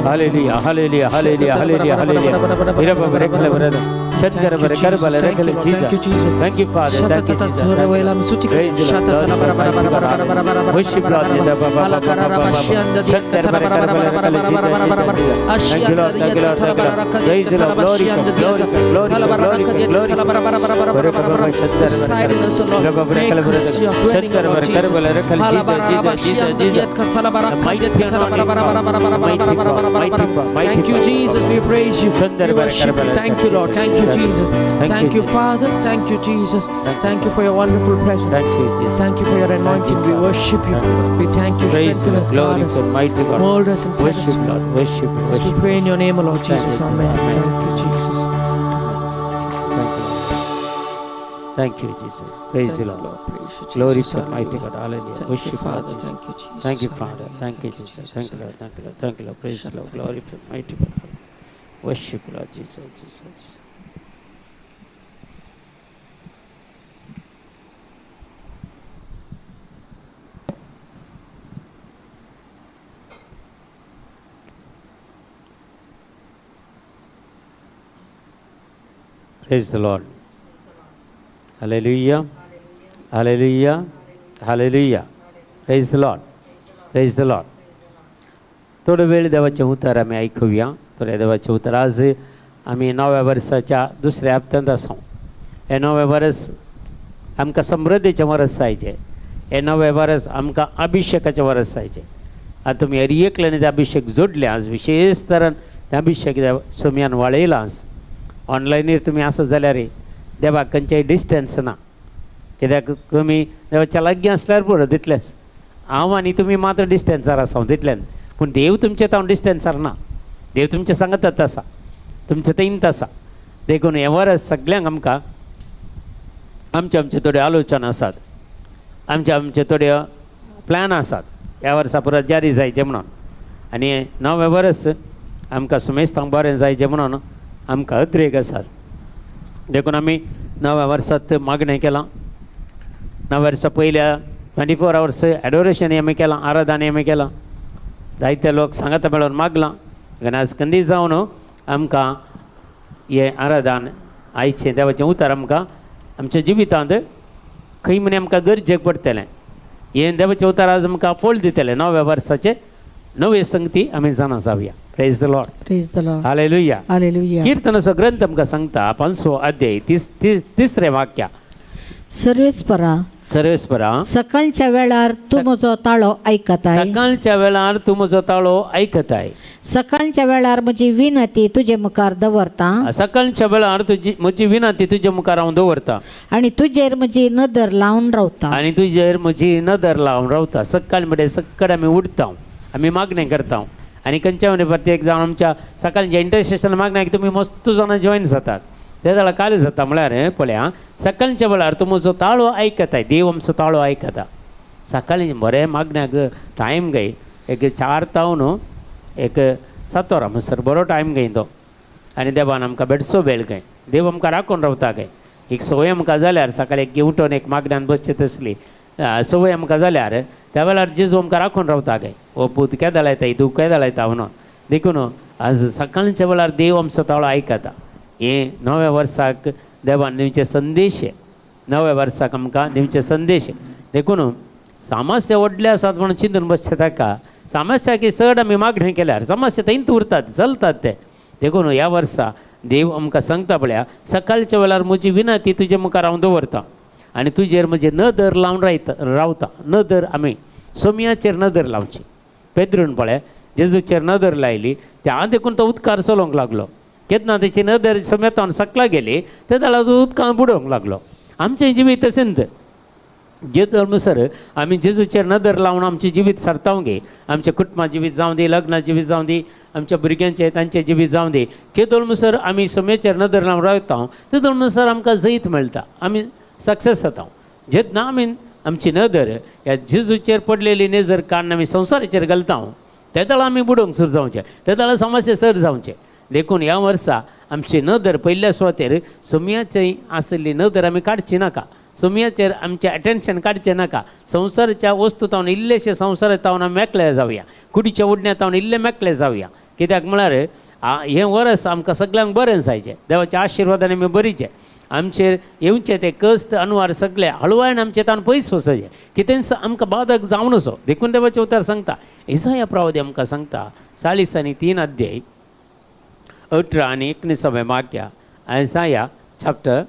hallelujah hallelujah hallelujah hallelujah hallelujah ಇರಬ ರೆಕಲ ಬರದ ಶತ್ಕರ ಬರ ಕರಬಲ ರೆಕಲ Jesus thank you Father, thank you Worship Lord. ಶತ್ಕರ ಬರ ಕರಬಲ ರೆಕಲ Jesus thank you Lord, thank you Lord, thank you Lord. Praise the Lord. Glory, glory, glory, glory, glory. Reside in us, O Lord. Make us your dwelling, O Lord Jesus. Thank you, Jesus. We praise you. We worship you. Thank you, Lord. Thank you, Jesus. Thank you, Father. Thank you, Jesus. Thank you for your wonderful presence. Thank you, Jesus. Thank you for your anointing. We worship you. We thank you. Praise Strengthen the us, Lord. guide us, Glory to mighty God. mold us, and set us Worship free. Lord. Worship, As we worship. pray in your name, O Lord Thank Jesus. you. Amen. Amen. Thank you, Jesus. Thank you. Thank you, Jesus. Praise Thank the you, Lord. Lord. Praise you, Glory Jesus. to mighty Hallelujah. God. Hallelujah. Thank you, Worship Lord Father. Jesus. Thank you, Jesus. Thank you, Father. Hallelujah. Thank you, Jesus. Thank you, Lord. Thank you, Lord. Thank you, Lord. Praise the Lord. Glory to mighty God. Worship Lord Jesus. Jesus. Jesus. Praise the Lord. Hallelujah. Hallelujah. Hallelujah. Praise the Lord. Praise the Lord. थोडो वेळ देवाचें उतर आमी आयकुया. थोड्या देवाचें उतर आज आमी नव्या वर्साच्या दुसऱ्या हप्त्यांत आसा. हें नवें वर्स आमकां समृद्धीचें वर्स जायचें. हें नवें वर्स आमकां अभिषेकाचें वर्स जायचें. आतां तुमी हर एकल्यान ते अभिषेक जोडले आज विशेष तरान ते अभिषेक सोमयान वाळयला. आज ऑनलायनीर तुमी आसत जाल्यार देवाक खंयचेय डिस्टन्स ना, कित्याक तुमी देवाच्या लागीं आसल्यार पुरो तितलेंच. हांव आनी तुमी मात्र डिस्टन्सार आसा तितल्यान, पूण देव तुमचे हांव डिस्टन्सार ना. देव तुमचे सांगतात आसा, तुमचे थंयत आसा. देखून हें वर्स सगल्यांक आमकां आमचे आमचे थोड्यो आलोचना आसात, आमचे आमचे थोड्यो प्लॅन आसात ह्या वर्सा परत जारी जायचें म्हणून. आनी नवें वर्स आमकां सुमेस्तांक बरें जायचें म्हणून आमकां अद्रेक आसात. देखून आमी नव्या वर्सांत मागणें केलां. नव्या वर्सा पयल्या 24 आवर्स एडोरेशन आमी केलां, आराधन आमी केलां. जायते लोक सांगाता मेळोन मागलां. आनी आज कंदी जावन आमकां हें आराधन आयचें देवाचें उतर आमकां आमच्या जिवितांत खंय म्हण आमकां गरजेक पडटलें. हें देवाचें उतर आज आमकां फोल दितलें. नव्या वर्साचें नवे संगती आमी जाणा जावया. Praise the Lord. Praise the Lord. Hallelujah. Hallelujah. किर्तनाचो ग्रंथ आमकां सांगता 5 अध्याय 3 वाक्या. सर्वेस्परा सर्वेस्परा सकाळच्या वेळार तूं म्हजो ताळो आयकताय. सकाळच्या वेळार तूं म्हजो ताळो आयकताय. सकाळच्या वेळार म्हजी विनंती तुजे मुखार दवरता. सकाळच्या वेळार तुजी म्हजी विनंती तुजे मुखार हांव दवरता. आनी तुजेर म्हजी नदर लावन रावता. आनी तुजेर म्हजी नदर लावन रावता. सकाळ म्हणजे सकाळ आमी उठता, आमी मागणें करता. आनी खंयच्या म्हणजे प्रत्येक जावन आमच्या सकाळच्या इंटरसेशन मागणें की तुमी मस्त जाणां जॉयन जातात. ते जाल्यार काल जाता म्हळ्यार पळया सकाळच्या वेळार तूं म्हजो ताळो आयकताय. देव आमचो ताळो आयकता. सकाळीं बरें मागण्याक टायम गाय एक 4 तावन एक 7 वरां म्हणसर बरो टायम गाय तो. आनी देवान आमकां बेडसो वेळ गाय. देव आमकां राखून रावता गाय. एक संवय आमकां जाल्यार सकाळीं एक उठोवन एक मागण्यान बसचें तसली संवय आमकां जाल्यार त्या वेळार जेजू आमकां राखून रावता गाय. हो पूत केदळ येता, तूं केदळ येता म्हणून. देखून आज सकाळच्या वेळार देव आमचो ताळो आयकता. हे नव्या वर्साक देवान दिवचे संदेश, नव्या वर्साक आमकां दिवचे संदेश. देखून समस्या व्हडले आसात म्हणून चिंतून बसचे ताका. समस्या की चड आमी मागणें केल्यार समस्या थंयच उरतात, चलतात ते. देखून ह्या वर्सा देव आमकां सांगता पळया, सकाळच्या वेळार म्हजी विनंती तुजे मुखार हांव दवरता आनी तुजेर म्हजी नदर लावन रायता रावता. नदर आमी सोमयाचेर नदर लावची. पेद्रून पळय जेजूचेर नदर लायली त्या देखून तो उदकार चलोवंक लागलो. केन्ना तेची नदर सोम्यातावन सकला गेली ते जाल्यार तो उदकान बुडोवंक लागलो. आमचें जिवीत तशेंच जे धर्मसर आमी जेजूचेर नदर लावन आमचें जिवीत सारतावं गे, आमचें कुटुंबा जिवीत जावं दी, लग्ना जिवीत जावं दी, आमच्या भुरग्यांचें तांचें जिवीत जावं दी, केदोळ म्हणसर आमी सोम्याचेर नदर लावन रावता तेदोळ म्हणसर आमकां जैत मेळटा, आमी सक्सेस जाता. जेन्ना आमी आमची नदर ह्या जेजूचेर पडलेली नजर काडून आमी संवसाराचेर घालता तेदोळ आमी बुडोवंक सुरू जावचें, तेदोळ समस्या चड जावचें. देखून ह्या वर्सा आमची नदर पयल्या सुवातेर सोम्याची आशिल्ली नदर आमी काडची नाका, सोम्याचेर आमचें अटेन्शन काडचें नाका. संवसाराच्या वस्तू तावन इल्लेशे संवसारा तावन आमी मेकळे जावया, कुडीच्या उडण्या तावन इल्ले मेकळे जावया. कित्याक म्हळ्यार हें वर्स आमकां सगल्यांक बरें जायचें, देवाच्या आशिर्वादान आमी बरीचें, आमचेर येवचें तें कश्ट अनवार सगळे हळवायन आमचे तावन पयस वचचें, कितेंच आमकां बादक जावं नजो. देखून देवाचें उतर सांगता, इसाया प्रवादी आमकां सांगता 43 अध्याय 18 आनी 19 वाक्या, Isaiah chapter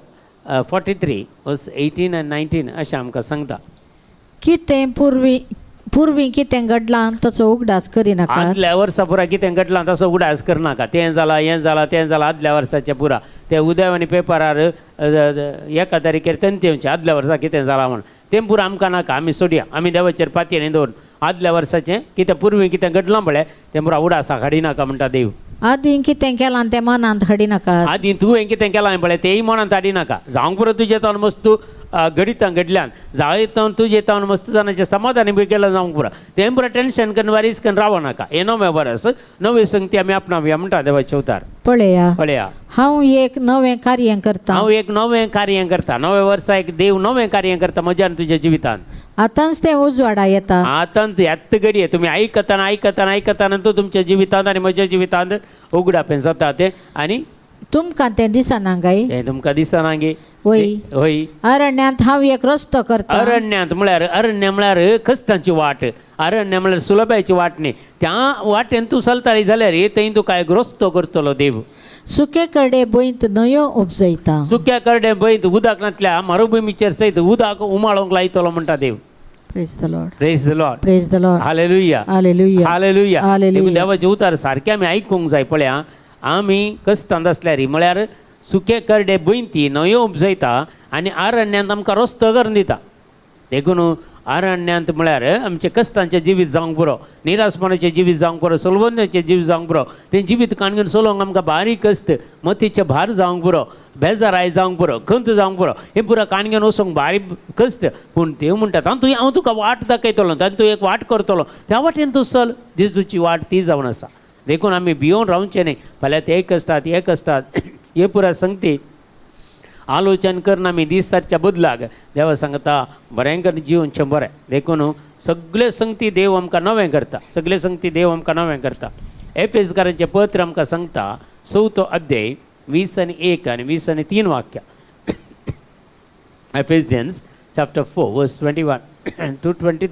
43 verse 18 and 19 अशें आमकां सांगता. कितें पूर्वी पूर्वी कितें घडलां ताचो उगडास करिनाका. आदल्या वर्सा पुरा कितें घडलां तसो उगडास करनाका, तें जालां हें जालां तें जालां आदल्या वर्साचें पुरा तें उदय आनी पेपरार एका तारखेर तें येवचें आदल्या वर्सा कितें जालां म्हण, तें पुरा आमकां नाका, आमी सोडया, आमी देवाचेर पातयेन दवरून आदल्या वर्साचें कितें पूर्वी कितें घडलां पळय तें पुरा उडासा हाडिनाका म्हणटा देव. आदीं कितें केलां तें मनांत हाडिनाका. आदीं तुवें कितें केलां पळय तेंय मनांत हाडिनाका. जावंक पुरो तुजें तावन मस्तू घडितां घडल्यान जायत तुजें तावन मस्त जाणाचें समाधान बी केलां जावंक पुरो, तें पुरो टेंशन करून वारीस करून रावो नाका. हें नवें वर्स नवी संगती आमी आपणावया म्हणटा देवाचें उतार. पळया पळया हांव एक नवें कार्य करता, हांव एक नवें कार्य करता. नवें वर्सा एक देव नवें कार्य करता म्हज्या आनी तुज्या जिवितांत. आतांच तें उजवाडा येता. आतां येत्त घडये तुमी आयकतना आयकतना आयकतना तो तुमच्या जिवितांत आनी म्हज्या जिवितांत उगडापें जाता तें आनी तुमकां तें दिसना काय? तें तुमकां दिसना गे? वय. हय. अरण्यांत हांव एक रस्तो करता. अरण्यांत म्हळ्यार अरण्य म्हळ्यार कश्टांची वाट, अरण्य म्हळ्यार सुलभायची वाट न्ही. त्या वाटेन तूं चलताली जाल्यार थंय तुका एक रस्तो करतलो देव. सुके कडे भंयत न्हंयो उपजयता. सुक्या करडे भंयत उदक नातल्या मरुभुमीचेर सयत उदक उमाळोंक लायतलो म्हणटा देव. Praise the Lord. Praise the Lord. Praise the Lord. Hallelujah. Hallelujah. Hallelujah. Hallelujah. देवाचे उतार सारकें आमी आयकूंक जाय. पळया आमी कश्टांत आसल्यार म्हळ्यार सुके करडे भंयती न्हंयो उपजयता आनी अरण्यांत आमकां रस्तो करून दिता. देखून अरण्यांत म्हळ्यार आमचें कश्टांचें जिवीत जावंक पुरो, निरासपणाचें जिवीत जावंक पुरो, सोलवण्याचें जिवीत जावंक पुरो. तें जिवीत काणगेन चलोवंक आमकां बारीक कश्ट, मतीचें भार जावंक पुरो, बेजाराय जावंक पुरो, खंत जावंक पुरो, हें पुरो काणगेन वचूंक बारीक कश्ट. पूण देव म्हणटा तातूंत हांव तुका वाट दाखयतलो, तातूंत एक वाट करतलो, त्या वाटेन तूं चल. जेजूची वाट ती जावन आसा. देखून आमी भियोवन रावचें न्ही, फाल्यां ते एक आसतात एक आसतात हे पुरा संगती आलोचन करून आमी दीस सारच्या बदलाक देवा सांगता बरें करून जिवनचें बरें. देखून सगळे संगती देव आमकां नवें करता, सगळे संगती देव आमकां नवें करता. एफेजकारांचें पत्र आमकां सांगता 4 अध्याय 20 आनी 1 आनी 20 आनी 3 वाक्य. Ephesians chapter 4 verse 21 to 23.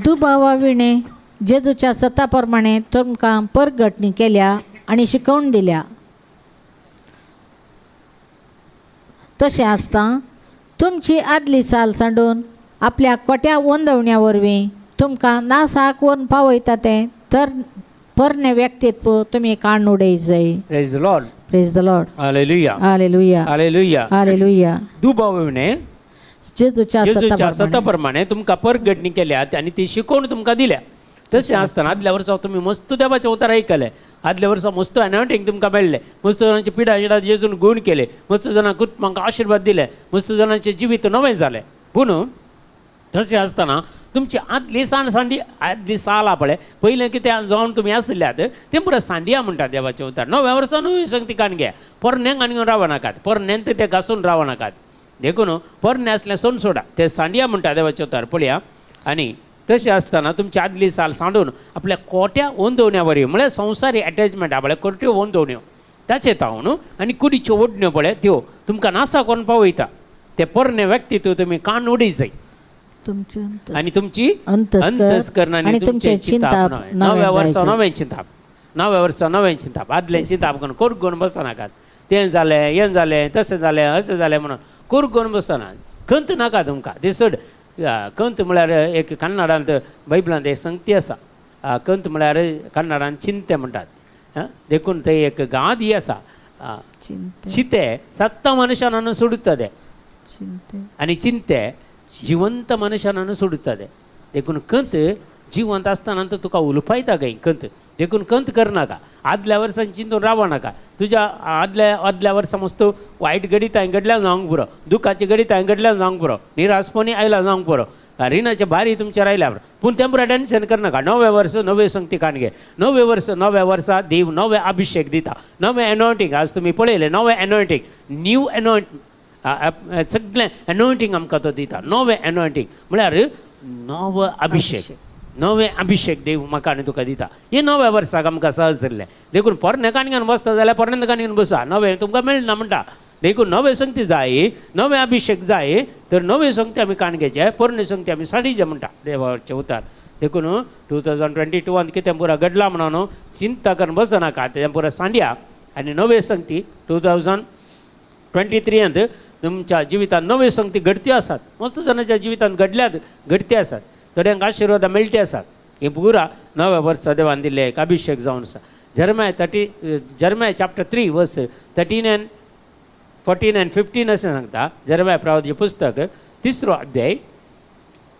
दुबावा विणे जेजूच्या सता प्रमाणे तुमकां परगटणी केल्या आनी शिकवण दिल्या. तशें आसता तुमची आदली चाल सांडून आपल्या कोट्या वंदवण्या वरवीं तुमकां नासाक व्हरून पावयता तें तर पोरणें व्यक्तित्व तुमी काडून उडय जाय. Praise the Lord. Praise the Lord. Hallelujah. Hallelujah. Hallelujah. Hallelujah. दुबाव विणे जेजूच्या जेजूच्या सता सताप्रमाणे तुमकां परगटणी केल्यात आनी ती शिकवण तुमकां दिल्या. तशें आसतना आदल्या वर्सा तुमी मस्त देवाचें उतर आयकलें, आदल्या वर्सा मस्त अनॉयंटींग तुमकां मेळ्ळें, मस्त जाणांचे पिडा जिडा जेजून गूण केले, मस्त जाणां कुटुंबांक आशिर्वाद दिले, मस्त जाणांचें जिवीत नवें जालें. पूण तशें आसतना तुमची आदली सांड सांडी आदली साल पळय पयलें कितें जावन तुमी आसल्यात तें पुरो सांडिया म्हणटा देवाचें उतर. नव्या वर्सा नवी शक्ती काडून घे, पोरण्यांक आनी रावं नाकात, पोरण्यांत ते घासून रावं नाकात. देखून पोरणे आसलें सोन सोडा, ते सांडिया म्हणटा देवाचें उतर पळया. आनी तशें आसतना तुमची आदली साल सांडून आपल्या कोट्या ओंदवण्या वरवीं म्हळ्यार संवसारी एटॅचमेंट पळय कोट्यो ओंदवण्यो ताचें तावन आनी कुडीच्यो ओडण्यो पळय त्यो तुमकां नासा करून पावयता. ते पोरणे व्यक्तित्व तुमी कान उडय जाय तुमचें आनी तुमची अंतस्करण अंतस्करण आनी तुमचें चिंताप नव्या नवें वर्सा जायचें. नवें चिंताप. नव्या वर्सा नवें चिंताप, आदलें चिंताप करून कोरगून बसनाकात. तें जालें, हें जालें, तशें जालें, अशें जालें म्हणून कोरगून बसना. खंत नाका तुमकां ती सोड. खंत म्हळ्यार एक कन्नडांत बायबलांत एक संगती आसा. खंत म्हळ्यार कन्नडांत चिंते म्हणटात. देखून थंय एक गादी आसा, चिते सत्ता मनुष्यान सोडटा ते आनी चिंते जिवंत मनुष्यान सोडटा ते. देखून खंत जिवंत आसतना तो तुका उलपायता खंय खंत. देखून खंत करनाका, आदल्या वर्सान चिंतून रावो नाका. तुज्या आदल्या आदल्या वर्सा मस्त वायट घडीत हांवें घडल्यान जावंक पुरो, दुखाचे घडीत हांवें घडल्यान जावंक पुरो, निरासपणी आयला जावंक पुरो, रिणाचे भारी तुमचेर आयल्या पुरो, पूण तें पुरो टेंशन करनाका. नवें वर्स नवें संगती काण घे. नवें वर्स नव्या वर्सा देव नवे अभिशेक दिता, नवें एनॉयंटींग. आज तुमी पळयलें नवें एनॉयंटींग, न्यू एनॉयंट, सगळें एनॉयंटींग आमकां तो दिता. नवें एनॉयंटींग म्हळ्यार नवो अभिशेक, नवें अभिशेक देव म्हाका आनी तुका दिता. हे नव्या वर्साक आमकां सहज जाल्लें. देखून पोरणे काणयेन बसता जाल्यार पोरणे काणयेन बसा, नवें तुमकां मेळना म्हणटा. देखून नवें संगती जाय, नवें अभिशेक जाय, तर नवें संगती आमी काण घेवचें, पोरणे संगती आमी साडीचें म्हणटा देवाचें उतार. देखून 2022 कितें पुरा घडलां म्हणून चिंता करून बसनाका, तें पुरा सांडया आनी नवें संगती 2023 तुमच्या जिवितांत नव्यो संगती घडत्यो आसात. मस्त जाणांच्या जिवितांत घडल्यात, घडते आसात, थोड्यांक आशिर्वादां मेळटी आसात. हे पुरा नव्या वर्सा देवान दिल्ले एक अभिशेक जावन आसा. Jeremiah chapter 3 verse 13 and 14 and 15 अशें सांगता. जेरमाया प्रवादाचें पुस्तक 3रो अध्याय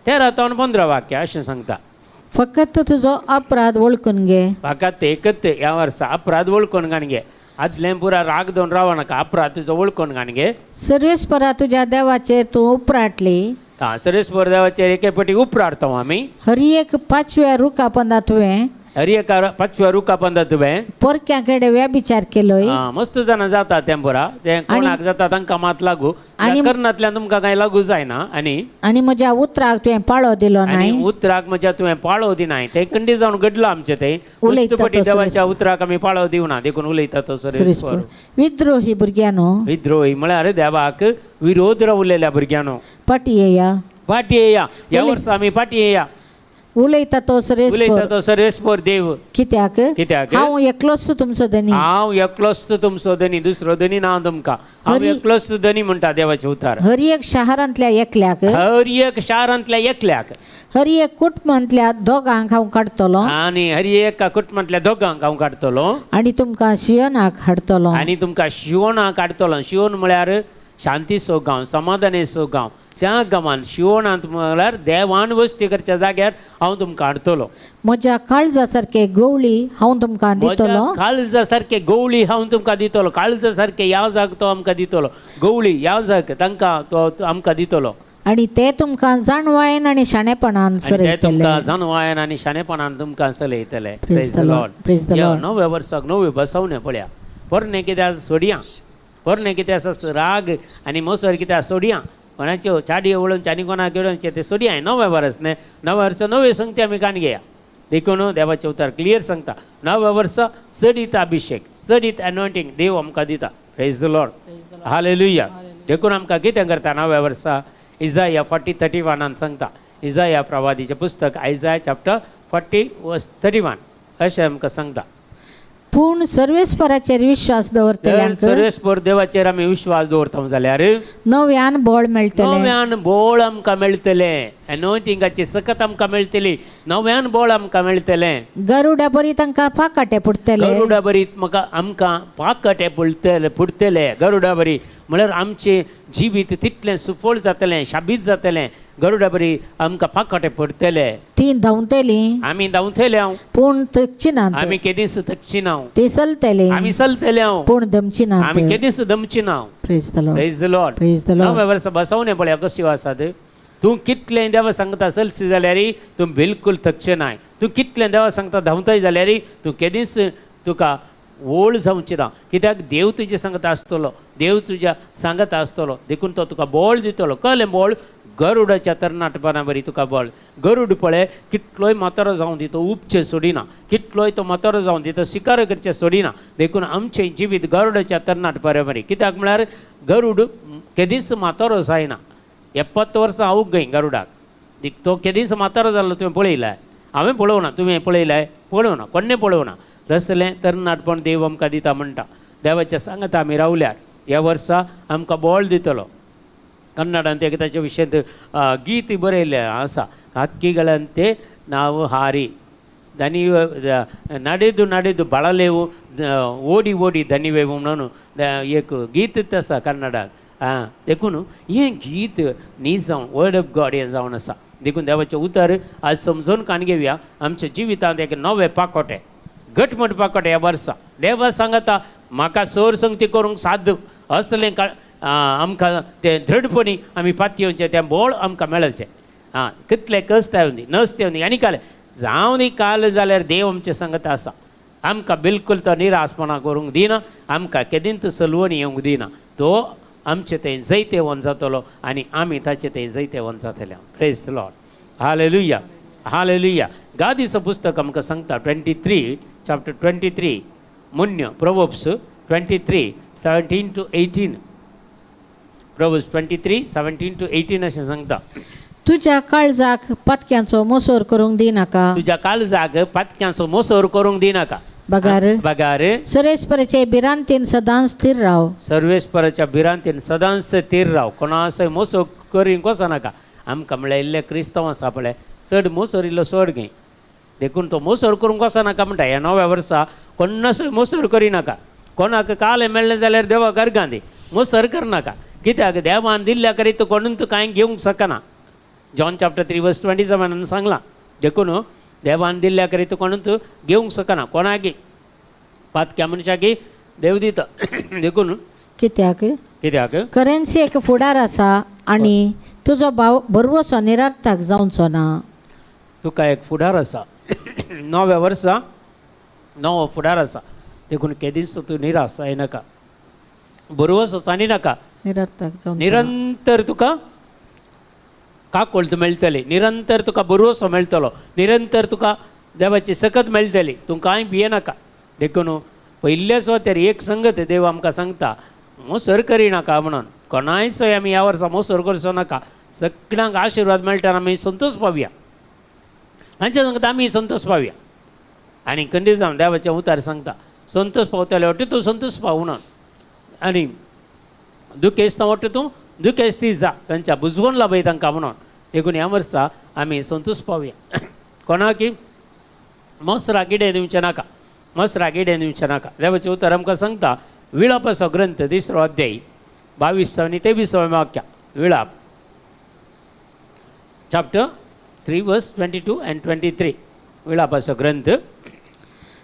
13 ते 15 वाक्य अशें सांगता. फकत तुजो अपराध वळखून घे. फकत एकच ह्या वर्सा अपराध वळखून घाण घे. आदलें पुरा राग दवरून रावो नाका, अपराध तुजो वळखून घाण घे. सर्वेस्परा तुज्या देवाचेर तूं उपराटली. आं, सर्वेस्पर देवाचेर एके पटी उपराटता आमी. हर एक पांचव्या रुखा पंदा तुवें, हर एका पांचव्या रुखा पंदा तुवें परक्या कडेन व्यभिचार केलोय. मस्त जाणां जाता तें पुरा, तें कोणाक जाता तांकां मात लागू, आनी करनांतल्यान तुमकां कांय लागू जायना. आनी आनी म्हज्या उतराक तुवें पाळो दिलो नाय. उतराक म्हज्या तुवें पाळो दिनाय. तें कंडी जावन घडलां आमचें तें. उलयता देवाच्या उतराक आमी पाळो दिवना, देखून उलयता तो सर्वेस्पर. विद्रोही भुरग्यांनो, विद्रोही म्हळ्यार देवाक विरोध रावलेल्या भुरग्यांनो, फाटी येया, फाटी येया. ह्या वर्सा आमी फाटी येया. उलयता तो सर्वेस्पर, उलयता तो सर्वेस्पर देव. कित्याक कित्याक हांव एकलोच तुमचो धनी, हांव एकलोच तुमचो धनी, दुसरो धनी ना तुमकां, हांव एकलोच धनी म्हणटा देवाचें उतार. हर एक शहरांतल्या एकल्याक, हर एक शारांतल्या एकल्याक, हर एक कुटुंबांतल्या दोगांक हांव काडटलो, आनी हर एका कुटुंबांतल्या दोगांक हांव काडटलो, आनी तुमकां शियोनाक हाडटलो, आनी तुमकां शियोनाक हाडटलो. शियोन म्हळ्यार शांतीचो गांव, समाधानेचो गांव. त्या गांवान शिवणांत म्हळ्यार देवान वस्ती करच्या जाग्यार हांव तुमकां हाडटलो. म्हज्या काळजा सारके गवळी हांव तुमकां दितलो, काळजा सारके गवळी हांव तुमकां दितलो. काळजा सारके ह्या जाग तो आमकां दितलो, गवळी ह्या जाग तांकां तो आमकां दितलो. आनी ते तुमकां जाणवायन आनी शाणेपणान ते तुमकां जाणवायन आनी शाणेपणान तुमकां चलयतले. नव्या वर्साक नव्यो बसवण्यो पळया. पोरणे कित्याक सोडया, पोरणे कितें आसा राग आनी मोसर कित्याक सोडया, कोणाच्यो चाडयो उडोवचे आनी कोणाक उडोवचे ते सोडया. नव्या वर्स न्हय, नव्या वर्स नव्यो संगती आमी काण घेया. देखून देवाचें उतर क्लियर सांगता, नव्या वर्स चडीत अभिशेक, चडीत एनॉयंटींग देव आमकां दिता. Praise the Lord, hallelujah. देखून आमकां कितें करता नव्या वर्सा इजाया 40:31 सांगता. इजाया प्रवादीचें पुस्तक आयजाया चॅप्टर 40 वर्स 31 अशें आमकां सांगता. पूण सर्वेस्पराचेर विश्वास दवरतल्यांक, सर्वेस्पर देवाचेर आमी विश्वास दवरता जाल्यार नव्यान बळ मेळटलें, नव्यान बळ आमकां मेळटलें, एनॉयंटिंगाची सकत आमकां मेळटली, नव्यान बळ आमकां मेळटलें. गरुडा बरी तांकां पाकाटे पुडटले, गरुडा बरी म्हाका आमकां पाकाटे पुडटले पुडटले. गरुडा बरी म्हळ्यार आमचें जिवीत तितलें सुफळ जातलें, शाबीत जातलें. गरुडा बरी आमकां पाकाटे पडटले. ती धांवतली, आमी धांवतले, पूण थकची ना, आमी केदींच थकची ना. ती चलतली, आमी चलतले, पूण दमची ना, आमी केदींच दमची ना. Praise the Lord, praise the Lord, praise the Lord. नव्या वर्सा बसवणे पळया कश्यो आसात. तूं कितलें देवा सांगता चलशी जाल्यार तूं बिलकूल थकचें नाय. तूं कितलें देवा सांगता धांवताय जाल्यार तूं केदींच तुका ओळ जावची ना. कित्याक देव तुजे सांगता आसतलो, देव तुज्या सांगता आसतलो. देखून तो तुका बळ दितलो. कळ्ळें बळ? गरुडाच्या तरणाटपणा बरी तुका बळ. गरुड पळय कितलोय म्हातारो जावन दी तो उपचें सोडिना, कितलोय तो म्हातारो जावन दी तो शिकार करचें सोडिना. देखून आमचें जिवीत गरुडाच्या तरणाटपणा बरी. कित्याक म्हळ्यार गरुड केदींच म्हातारो जायना. 70 वर्सां आवक गय गरुडाक, तो केदींच म्हातारो जाल्लो तुवें पळयलाय? हांवें पळोवना, तुवें पळयलाय? पळोवना, कोणें पळोवना. तसलें तरणाटपण देव आमकां दिता म्हणटा. देवाच्या सांगता आमी रावल्यार ह्या वर्सा आमकां बळ दितलो. कन्नडांत एक ताच्या विशयांत गीत बरयल्लें आसा, हक्कीಗಳंते ನಾವು ಹಾರಿ ದನಿವ ನಡೆದು ನಡೆದು ಬಳಲೆವು ಓಡಿ ಓಡಿ ದನಿವೆವು म्हणून एक गीत आसा कन्नडांत. आं, देखून हें गीत न्ही जावन वर्ड ऑफ गॉड हें जावन आसा. देखून देवाचें उतर आज समजून कान घेवया. आमच्या जिवितांत एक नवें पाकोटें, घटमूट पाकोटें ह्या वर्सा देवा सांगता म्हाका सोर संगती करूंक साद असलें आमकां तें दृढपणी आमी पातयेवचें, तें बोळ आमकां मेळचें. आं, कितलें कश्ट येवंदी, नसतें येवंदी आनी काल जावं दी, काल जाल्यार देव आमचें सांगता आसा. आमकां बिलकूल तो निरासपणां करूंक दिना, आमकां केदींत सलवण येवंक दिना. तो आमचे थंय जैतेवंत जातलो आनी आमी ताचे थंय जैतेवंत जातले. Praise the Lord, hallelujah, hallelujah. गादीचो पुस्तक आमकां सांगता 23 chapter 23 मुन्य Proverbs 23:17 to 18, Proverbs 23:17 to 18 अशें सांगता. तुज्या काळजाक पातक्यांचो मोसोर करूंक दिनाका. तुज्या काळजाक पातक्यांचो मोसोर करूंक दिनाका. बगार बगार सरेस्पराचे भिरांतीन सदांच स्थिर राव. सर्वेस्पराच्या भिरांतीन सदांच थीर राव. कोणाचोय मोसो करींक वचनाका. आमकां म्हणल्यार इल्ले क्रिस्तांव आसा पळय, चड मोसोर इल्लो चड घे, देखून तो मोसोर करूंक वचनाका म्हणटा. ह्या नव्या वर्सा कोणाचोय मोसोर करिनाका. कोणाक कालें मेळ्ळें जाल्यार देवाक अर्गां दी, मोसर करनाका. कित्याक देवान दिल्ल्या करीत कोणून तूं कांय घेवंक शकना. जॉन चॅप्टर 3 वर्स 27 सांगलां. देखून देवान दिल्ल्या करीत कोणून तूं घेवंक शकना. कोणाकी पातक्या मनशाकी देव दिता. देखून कित्याक कित्याक करेन्सी एक फुडार आसा आनी तुजो भाव भरवसो निरार्थक जावचो ना. तुका एक फुडार आसा. नव्या वर्सा नवो फुडार आसा. देखून केदींच तूं निराश जायनाका, बरोवस चानी नाका. निरार्थक जावचो ना. निरंतर तुका काकोळत मेळटली, निरंतर तुका बरोवसो मेळटलो, निरंतर तुका देवाची सकत मेळटली. तूं कांय भियेनाका. देखून पयल्या सुवातेर एक संगत देव आमकां सांगता, मोसर करिनाका म्हणून. कोणायचोय आमी ह्या वर्सा मोसर करचो नाका. सगळ्यांक आशिर्वाद मेळटा, आमी संतोश पावया. हांच्या सांगता आमी संतोश पावया. आनी खंडीत जावन देवाचें उतार सांगता, संतोश पावतले वाटे तूं संतोश पाव म्हणून, आनी दुखेस्त वाटे तूं दुखेस्ती जा, तांच्या बुजवण लाभय तांकां म्हणून. देखून ह्या वर्सा आमी संतोश पावया. कोणाकी मसरा किडें दिवचें नाका, मसरा किडें दिवचें नाका. देवाचें उतर आमकां सांगता, विळापाचो ग्रंथ 3रो अध्याय 22 आनी 23 वाक्या. विळाप चॅप्टर 3 वर्स 22 अँड 23, विळापाचो ग्रंथ.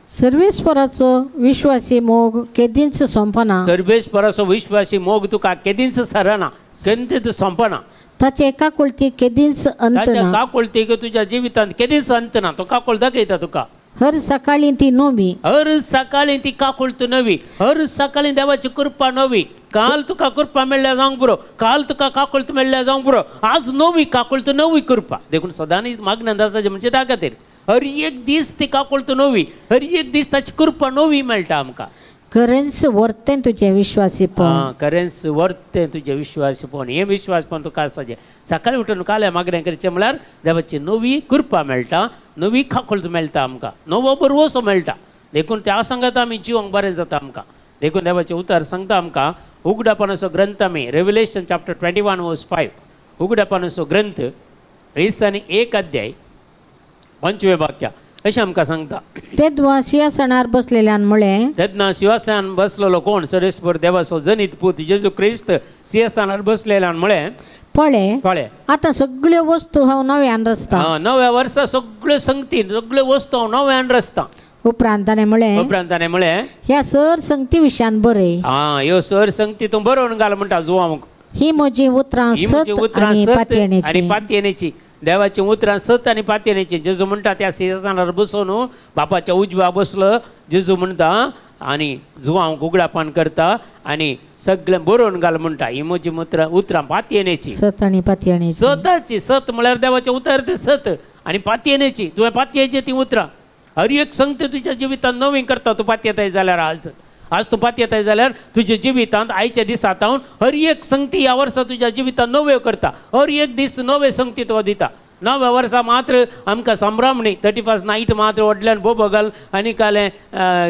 सर्वेस्पराचो विश्वासी मोग केदींच सोंपना. सर्वेस्पराचो विश्वासी मोग तुका केदींच सरना, केन्ना सोंपना. ताचे काकुळती केदींच अंत ताच्या ना. काकुळतीक तुज्या जिवितांत केदींच अंत ना. तो काकुळ दाखयता तुका. हर सकाळी ती नवी. हर सकाळी ती काकुळत नवी, हर सकाळी देवाची कृपा नवी. काल तुका कृपा मेळ्ळ्या जावंक पुरो, काल तुका काकुळत मेळ्ळ्या जावंक पुरो, आज नवी काकुळत नवी कृपा. देखून सदांच मागण्यांत आसताचें म्हणजे त्या खातीर हर एक दीस ती काकुळत नवी, हर एक दीस ताची कृपा नवी मेळटा आमकां. खरेंच वर्तें तुजें विश्वासीपण. आं, खरेंच वर्तें तुजें विश्वासपण. हें विश्वासपण तुका आसपाचें. सकाळी उठून काल्या मागणें करचें म्हळ्यार देवाची नवी कृपा मेळटा, नवी काकुळत मेळटा आमकां, नवो बरवसो मेळटा. देखून त्या सांगता आमी जिवंक बरें जाता आमकां. देखून देवाचें उतर सांगता आमकां, उगडापणाचो ग्रंथ आमी रेवलेशन चॅप्टर 21 वर्स 5, उगडापणाचो ग्रंथ 21 अध्याय 5वें वाक्य अशें आमकां सांगता. तेदवा सिंहासनार बसलेल्यान म्हळें, तेन्ना शिवासान बसलेलो कोण? सरेस्पर देवाचो जनीत पूत जेजू क्रिस्त सिंहासनार बसलेल्यान म्हळें, पळे कळ्ळें, आतां सगळ्यो वस्तू हांव नव्यान रचता. आं, नव्या वर्सा सगळ्यो संगती सगळ्यो वस्तू हांव नव्यान रचता. उपरांत ताणें म्हळें, उपरांत ताणें म्हळें, ह्या सर संगती विशयान बरय. आं, ह्यो सर संगती तूं बरोवन घाल म्हणटा जुवांक. ही म्हजी उतरां ही म्हजी सत उतरां आनी सत आनी पातयेणेची. पातयेणेची. देवाची उतरां सत आनी पातयेणेची. जेजू म्हणटा त्या सिंहासनार बसून बापाच्या उजव्या बसलो जेजू म्हणटा आनी जुवांक उगडापण करता आनी सगळें बरोवन घाल म्हणटा. ही म्हजी उतरां उतरां पातयेणेची, सत आनी पातयेणेची. सताची. सत म्हळ्यार देवाचें उतर तें सत आनी पातयेणेची. तुवें पातयेचें ती उतरां हर एक संगती तुज्या जिवितांत नवीन करता. तूं पातयेताय जाल्यार आज आज तूं पातयेताय जाल्यार तुज्या जिवितांत आयच्या दिसा तावन हर एक संगती ह्या वर्सा तुज्या जिवितांत नव्यो करता. हर एक दीस नवे संगती तुका दिता. नव्या वर्सा मात्र आमकां संभ्रम न्ही. 31 नायट मात्र व्हडल्यान बोबो घाल आनी कालें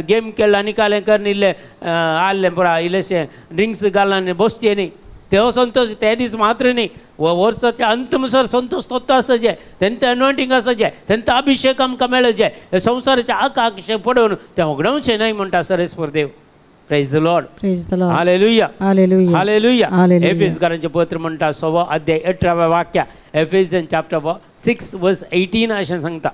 गेम खेळ्ळ आनी कालें करून इल्लें आहलें पुरा इल्लेशें ड्रिंक्स घाल आनी बसचें न्ही. तेहो संतोश ते दीस मात्र न्ही, वर्साच्या अंत म्हणसर संतोश तोत्तो आसता जे तेंचें अनॉयंटींग आसता जे तेंचो अभिशेक आमकां मेळत जे हे संवसाराचे आक आकशें पडोवन तें होगडावचें न्हय म्हणटा सरेस्वर देव. Praise the Lord. Praise the Lord. Hallelujah. Hallelujah. Hallelujah. Hallelujah. एफेसकारांचें पत्र म्हणटा 6 अध्याय 18व्या वाक्या, एफेसियन चॅप्टर 6 वर्स 18 अशें सांगता.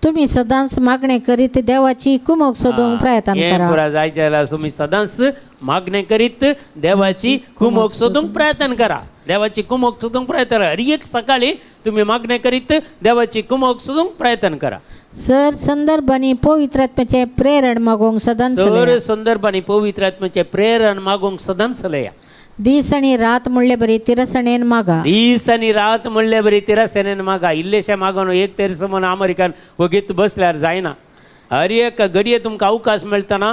तुम्ही सदांच मागणे करीत देवाची कुमोक सोदूंक प्रयत्न हें करा. पुरा जायचें जाल्यार तुमी सदांच मागणें करीत देवाची कुमोक सोदूंक प्रयत्न करा. देवाची कुमोक सोदूंक प्रयत्न करा. हर एक सकाळी तुमी मागणें करीत देवाची कुमोक सोदूंक प्रयत्न करा. सर संदर्भांनी पवित्र आत्म्याचें प्रेरण मागूंक सदांच सर चलया. संदर्भांनी पवित्र आत्म्याचें प्रेरण मागूंक सदांच चलया. दीस आनी रात म्हणले बरी तिरसणेन मागा. दीस आनी रात म्हणले बरी तिरसणेन मागा. इल्लेशें मागून एक तरी समज अमेरिकन वगीत बसल्यार जायना. हर एक घडये तुमकां अवकाश मेळटना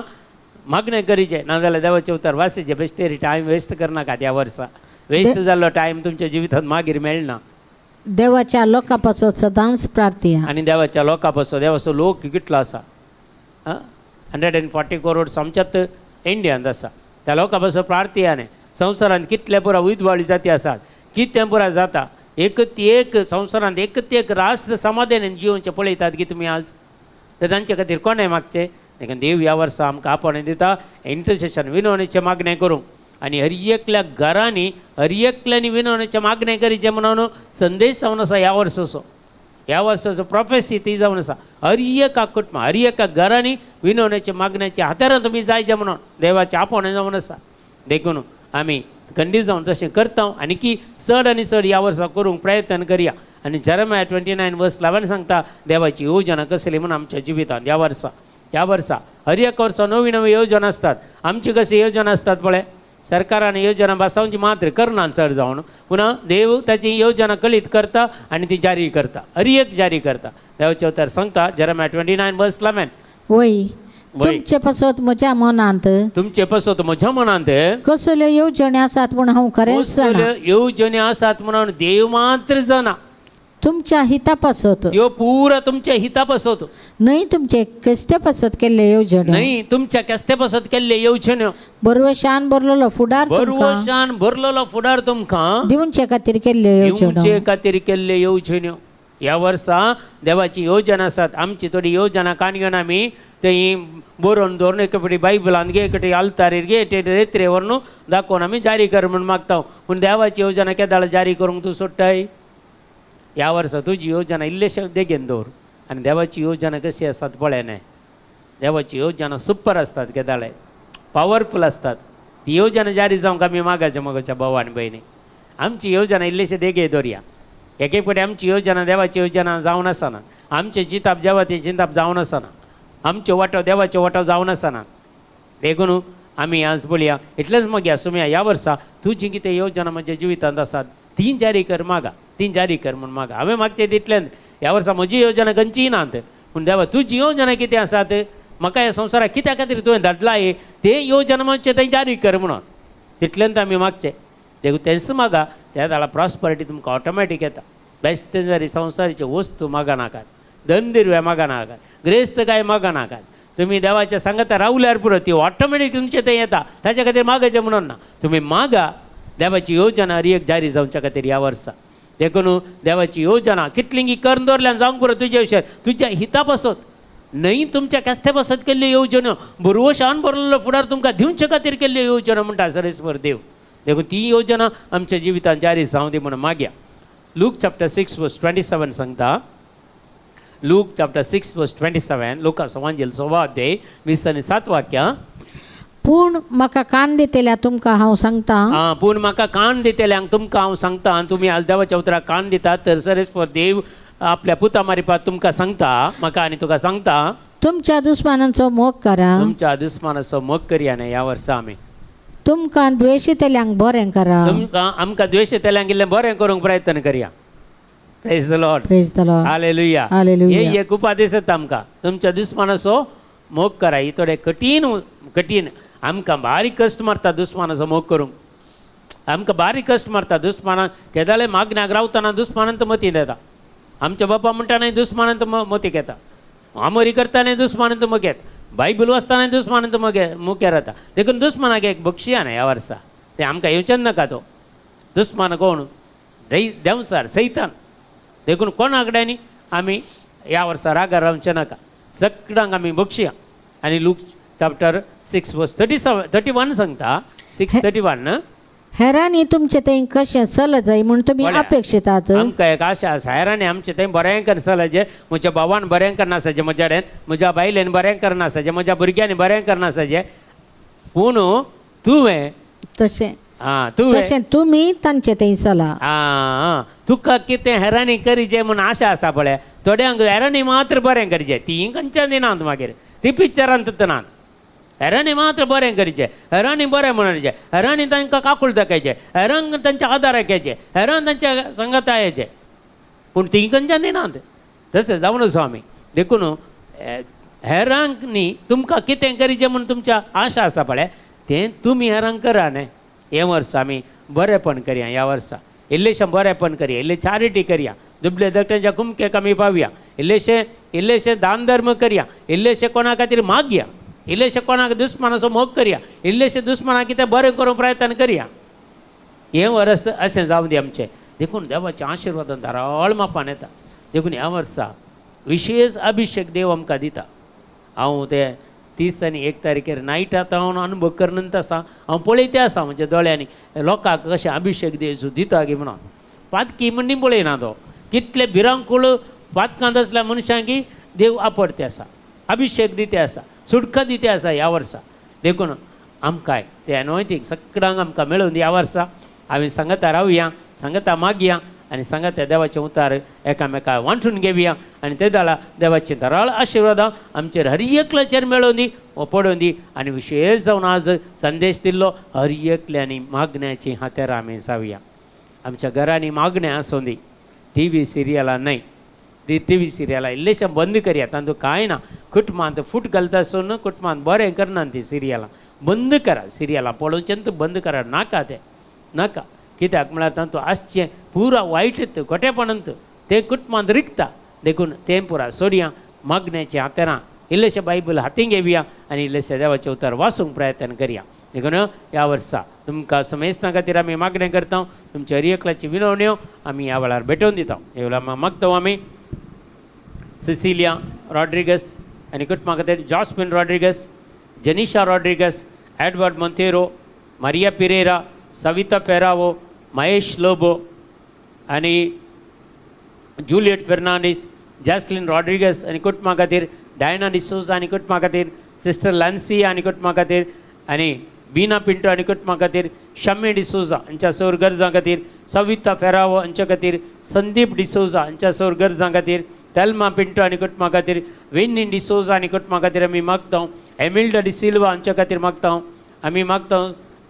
मागणें करीचें, नाजाल्यार देवाचें उतर वासीचें. बेश्टेरी टायम वेस्ट करनाका. त्या वर्सा वेस्ट जाल्लो टायम तुमच्या जिवितांत मागीर मेळना. देवाच्या लोकां पासत सदांच प्रार्थया. आनी देवाच्या लोकां पासून देवाचो लोक कितलो आसा, 140 करोड आमच्यात इंडियांत आसा. त्या लोकां पासून प्रार्थया न्ही. संवसारांत कितले पुरा उजवाडी जाती आसात, कितें पुरा जाता, एकत एक संवसारांत एकत एक राष्ट्र समाधानान जिवनचें पळयतात की तुमी आज, तर तांचे खातीर कोणें मागचें? देखून देव ह्या वर्सा आमकां आपोवणें दिता इंटरसेशन विनवणेचें मागणें करूंक आनी हर एकल्या घरांनी हर एकल्यांनी विनवणेचें मागणें करीचें म्हणून संदेश जावन आसा ह्या वर्साचो. ह्या वर्साचो प्रोफेसी ती जावन आसा. हर एका कुटुंबा हर एका घरांनी विनवणेच्या मागण्याच्या हातारान तुमी जायचें म्हणून देवाचें आपोवणें जावन आसा. देखून आमी खंडीत जावन तशें करता आनी की चड आनी चड ह्या वर्सा करूंक प्रयत्न करया. आनी जेरेमाया 29 वर्स 11 सांगता देवाची योजना कसली म्हणून आमच्या जिवितांत ह्या वर्सा. ह्या वर्सा हर एक वर्सा नवी नवी योजना आसतात. आमची कशी योजना आसतात पळय, सरकारान योजना बसावची मात्र करना चड जावन, पुन्हा देव ताची योजना कळीत करता आनी ती जारी करता, हर एक जारी करता. देवाचें उतर सांगता जेरेमाया 29 वर्स 11, वय तुमचे पासत म्हज्या मनांत, तुमचे पासत म्हज्या मनांत कसल्यो येवजण्यो आसात म्हूण हांव खरेंच जाणा. येवजण्यो आसात म्हणून देव मात्र जाणा. तुमच्या हिता पासत, त्यो पुरा तुमच्या हिता पासत न्हय तुमचे केस्ते पासत केल्ले येवजण्यो, न्हय तुमच्या केस्ते पासत केल्ले येवजण्यो, बरवशान भरलेलो फुडार तुमकां बरवशान भरलेलो फुडार तुमकां दिवचे खातीर केल्ल्यो येवजण्यो. दिवचे खातीर केल्ल्यो येवजण्यो. ह्या वर्सा देवाची योजना आसात. आमची थोडी योजना कान घेवन आमी थंय बरोवन दवरून एके फावटी बायबलान घे, एके आल्तारीर घे, रेत्रे व्हरून दाखोवन आमी जारी कर म्हूण मागता. पूण देवाची योजना केदाळ जारी करूंक तूं सोडटाय? ह्या वर्सा तुजी योजना इल्लेशें देगेन दवर आनी देवाची योजना कशी आसात पळय न्हय. देवाची योजना सुपर आसतात, केदाळे पावरफूल आसतात. ती योजना जारी जावंक आमी मागाचे मगोच्या भाव आनी भयणी. आमची योजना इल्लेशे देगे दवरया. एक एक फावटी आमची योजना देवाची योजना जावन आसना. आमचें चिंताप देवाचें चिंताप जावन आसना. आमच्यो वाटो देवाच्यो वाटो जावन आसना. देखून आमी आज पळया इतलेंच मागया सुमया ह्या वर्सा तुजी कितें योजना म्हज्या जिवितांत आसात ती जारी कर मागा, ती जारी कर म्हूण मागा. हांवें मागचें तितलेंच. ह्या वर्सा म्हजी योजना खंयचीय नात, पूण देवा तुजी योजना कितें आसात, म्हाका ह्या संवसाराक कित्या खातीर तुवें धाडला हे ते योजना मातशें थंय जारी कर म्हणून तितलेंच आमी मागचें. देखून तेंच मागा, त्या वेळार प्रॉस्परिटी तुमकां ऑटोमॅटीक येता. बेश्टें जरी संवसाराच्यो वस्तू मागा नाकात, धन मागा नाकात, ग्रेस्त काय मागा नाकात. तुमी देवाच्या सांगता रावल्यार पुरो, ती ऑटोमॅटीक तुमचें थंय येता. ताच्या खातीर मागायचें म्हणून ना, तुमी मागा देवाची योजना हर एक जारी जावच्या खातीर ह्या वर्सा. देखून देवाची योजना कितलींगी करून दवरल्यान जावंक पुरो तुज्या विशयात, तुज्या हिता पासत न्हय, तुमच्या केस्ते पासत केल्ल्यो येवजण्यो, बरवशान भरलेलो फुडार तुमकां दिवचे खातीर केल्ल्यो येवजण्यो म्हणटा सरेस्वर देव. देखून ती योजना आमच्या जिवितांत जारी जावं दी म्हणून मागया. लूक चॅप्टर 6 वर्स 27 सांगता, लूक चॅप्टर 6 वर्स 27, लुका सुवांजेल 16 अध्याय 27 वाक्यां. पूण म्हाका कान दितल्या तुमकां हांव सांगता, पूण म्हाका कान दितल्यांक तुमकां हांव सांगता, आनी तुमी आज देवाच्या उतराक कान दितात तर सरेस्वर देव आपल्या पुता मारिपात तुमकां सांगता, म्हाका आनी तुका सांगता, तुमच्या दुस्मानांचो मोग करा, तुमच्या दुस्मानाचो मोग करया न्हय. ह्या वर्सा आमी तुमकां द्वेशितल्यांक बरें करा, तुमकां आमकां द्वेशितल्यांक इल्लें बरें करूंक प्रयत्न करया. Praise the Lord. Praise the Lord. Hallelujah. Hallelujah. हे एक उपादेश येता आमकां, तुमच्या दुस्मानाचो मोग करा. ही थोडे कठीण कठीण आमकां बारीक कश्ट मारता दुस्मानाचो मोग करूंक. आमकां बारीक कश्ट मारता दुस्मानाक केदाळे मागण्याक रावतना दुस्मानांत मतींत येता. आमच्या बापा म्हणटा न्ही दुस्मानांत मतीक येता, आमोरी करता दुस्मानांत मग येता, बायबल वाचतना दुस्मानांत मगे मुख्यार येता. देखून दुस्मानाक एक बक्षिया न्ही ह्या वर्सा, तें आमकां येवचें नाका. तो दुस्मान कोण? देंवसार सैतान. देखून कोणा कडेन आमी ह्या वर्सा रागार रावचें नाका, सगळ्यांक आमी बक्षिया. आनी लूक चॅप्टर 6 वर्स 37 31 सांगता, 6:31. हेरांनी तुमचे थंय कशें चलत जाय म्हूण तुमी अपेक्षितात. आमकां एक आशा आसा, हेरांनी आमचें थंय बरें करसलाचें, म्हज्या भावान बरें करनासाचें, म्हज्या कडेन म्हज्या बायलेन बरें करनासाचें, म्हज्या भुरग्यांनी बरें करनासाचें, पूण तुवें तशें आं तुवें तशें तुमी तांचे थंय चला. आं तुका कितें हेरांनी करीचें म्हूण आशा आसा पळय, थोड्यांक हेरांनी मात्र बरें करीचें, तीं खंयच्यान दिनात मागीर, ती पिक्चरांत नात. हेरांनी मात्र बरें करीचें, हेरांनी बरें म्हणचें, हेरांनी तांकां काकूळ दाखयचें, हेरांक तांच्या आदाराक येचें, हेरांक तांच्या संगता येचें, पूण तीं खंयच्यान दिनात. तशें जावन आसा आमी. देखून हेरांक न्ही तुमकां कितें करीचें म्हूण तुमच्या आशा आसा पळय, तें तुमी हेरांक करा न्ही. हें वर्सा आमी बरेंपण करया, ह्या वर्सा इल्लेशें बरेंपण करया, इल्लें चॅरिटी करया, दुबले धाकट्यांच्या कुमकेक आमी पावया, इल्लेशें इल्लेशें दान धर्म करया, इल्लेशें कोणा खातीर मागया, इल्लेशें कोणाक दुस्मानाचो मोग करया, इल्लेशें दुस्मानाक कितें बरें करूंक प्रयत्न करया. हें वर्स अशें जावं दी आमचें. देखून देवाच्या आशिर्वादान धाराळ मापान येता. देखून ह्या वर्सा विशेश अभिशेक देव आमकां दिता. हांव ते 30 आनी 1 तारखेर नायट आतां हांव अनुभव करनंत आसा, हांव पळयते आसा म्हज्या दोळ्यांनी लोकांक कशें अभिशेक देव दिता गी म्हणून. पातकी म्हणून पळयना तो, कितले भिरांकूळ पातकांत आसल्या मनशांक देव आपडते आसा, अभिशेक दिते आसा, सुटका दिते आसा ह्या वर्सा. देखून आमकांय ते एनॉयटींग सगळ्यांक आमकां मेळून ह्या वर्सा आमी सांगता रावया, सांगता मागया आनी सांगता देवाचें उतार एकामेका वांटून घेवया आनी ते दाळा देवाची धाराळ आशिर्वादां आमचेर हर एकल्याचेर मेळोवन दी वो पडोवन दी. आनी विशेश जावन आज संदेश दिल्लो हर एकल्यांनी मागण्याची हातेर आमी जावया. आमच्या घरांनी मागणें आसूं दी, टी व्ही सिरियलां न्हय, ती टी व्ही सिरियलां इल्लेशें बंद करया, तातूंत कांय ना. कुटुंबांत फूट घालता आसून कुटुंबांत बरें करना ती सिरियलां बंद करा, सिरियलां पळोवचें तर बंद करा, नाका तें नाका. कित्याक म्हळ्यार तातूंत आसचें पुरा वायट खोटेपणांत तें कुटुंबांत रिगता. देखून तें पुरा सोडया, मागण्याचें हातेरां इल्लेशें बायबल हातीं घेवया आनी इल्लेशें देवाचें उतर वाचूंक प्रयत्न करया. देखून ह्या वर्सा तुमकां समेस्तां खातीर आमी मागणें करता, तुमच्या हर एकल्याची विनवण्यो आमी ह्या वेळार भेटोवन दिता. ह्या वेळार मागता आमी सिसिलिया रॉड्रिगस आनी कुटुंबा खातीर Jasmine Rodrigues, Janisha Rodrigues, Edward Monteiro, Maria Pereira, Savita Ferrao, Mahesh Lobo आनी जुलियट फेर्नांडीस, जॅस्लिन रॉड्रिगस आनी कुटुंबा खातीर डायना डिसोजा आनी कुटुंबा खातीर सिस्टर लॅन्सी आनी कुटुंबा खातीर आनी बीना पिंटो आनी कुटुंबा खातीर शम्मी डिसोजा हांच्या सौर गरजां खातीर सविता फेरावो हांच्या खातीर संदीप डिसोजा हांच्या सौर गरजां खातीर तेल्मा पिंटो आनी कुटुंबा खातीर वेन्नी डिसोजा आनी कुटुंबा खातीर आमी मागता, एमिल्डा डिसिल्वा हांच्या खातीर मागता, आमी मागता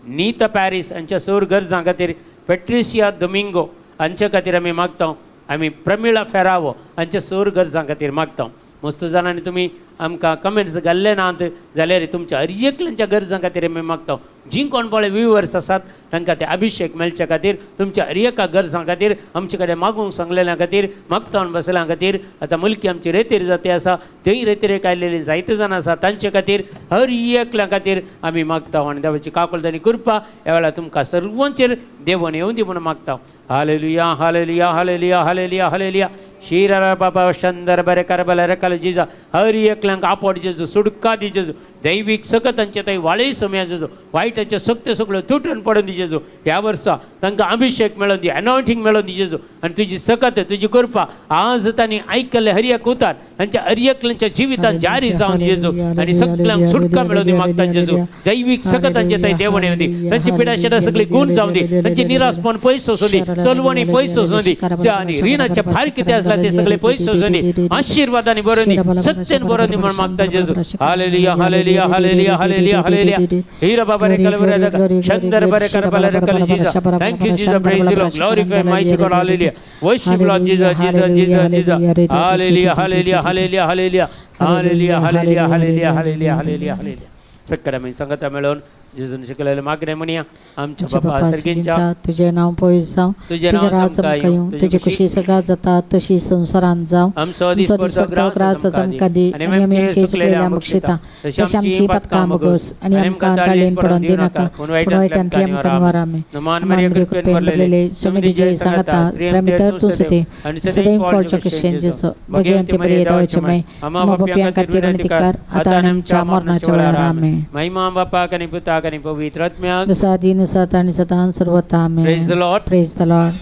नीता पॅरीस हांच्या सौर गरजां खातीर पेट्रिसिया दोमिंगो हांच्या खातीर आमी मागता, आमी प्रमिळा फेरावो हांच्या सौर गरजां खातीर मागता. मस्त जाणांनी तुमी आमकां कमेंट्स घाल्ले नात जाल्यार तुमच्या हर एकल्यांच्या गरजां खातीर आमी मागता. जीं कोण पळय व्युवर्स आसात तांकां ते अभिशेक मेळचे खातीर तुमच्या हर एका गरजां खातीर आमचे कडेन मागूंक सांगलेल्या खातीर मागता बसल्या खातीर आतां मुलकी आमची रेतीर जाती आसा थंय रेतीरेक आयलेली जायते जाण आसा तांचे खातीर हर एकल्या खातीर आमी मागता. आनी देवाची काकुळट आनी कृपा ह्या वेळार तुमकां सर्वांचेर देवान येवं दी म्हणून मागता. Hallelujah hallelujah hallelujah hallelujah hallelujah शिरा बाबा शंदर बरे करबला रकल जिजा हर एकल्यांक आपड जेजू, सुडका दी जेजू, दैवीक सकतांचे थंय वाळय समय जेजू, वायटाचे सक्ते सगळ्यो तुटून पडून दी जेजू. ह्या वर्सा तांकां अभिशेक मेळोवन दी, अनॉयंटींग मेळोवन दी जेजू आनी तुजी सकत तुजी कृपा आज तांणी आयकल्ले हर एक उतार तांच्या हर एकल्यांच्या जिवितांत जारी जावन दी जेजू आनी सगळ्यांक सुटका मेळोवन दी मागता जेजू. दैवीक सकतांचे थंय देवण येवन दी, तांची पिडाशें सगळी गुण जावन दी, तांची निराशपण पयस वचूं दी, चलवणी पयस वचूं दी आनी रिणाचे भार कितें आसला ते सगळे पयस वचूं दी, आशिर्वादांनी बरोवन दी, सत्तेन बरोवन दी म्हूण मागता जेजू. Hallelujah hallelujah hallelujah hallelujah hallelujah Hira बाबा रे कलवरे शंदर बरे करबला रे कल Jesus. Thank you Jesus, praise you Lord, glorify mighty God. Hallelujah, worship Lord Jesus Jesus Jesus Jesus. Hallelujah hallelujah hallelujah hallelujah hallelujah hallelujah hallelujah hallelujah hallelujah hallelujah. सगळ्या आमी संगता मेळोवन जेजून शिकलेलें मागणें म्हणया. आमच्या आमच्या बापा बापा सर्गींच्या, सर्गींच्या, तुजें नांव पयस जावं, तुजें तुजें नांव राज आमकां आमकां येवं, येवं, तुजी खुशी सगळ्या जाता तशी संवसारांत जावं. आमचो आमचो दिसपडतो दिसपडतो ग्रास ग्रास आमकां दी आनी आमी आमचे चुकलेल्या बक्षिता तशी आमची पातकां भोगोस आनी आमकां ताळेन पडोवन दिनाका, पूण वायटांतली आमकां निवार. आमी नमान मान कृपेन भरलेले, स्वामी तुजे सांगाता, स्त्रियां भितर तूं सदैव सदैव फळच्या क्रिश्चन जेजू, भगवंती मरिये देवाचे माय, आम्हा पापयां खातीर विनंती कर आतां आनी आमच्या मरणाच्या वेळार. आमेन. महिमा बापाक आनी पुताक आनी पवित्र आत्म्याक. जसा आदीन आसा आनी सदां सर्वता. आमेन. Praise the Lord. Praise the Lord.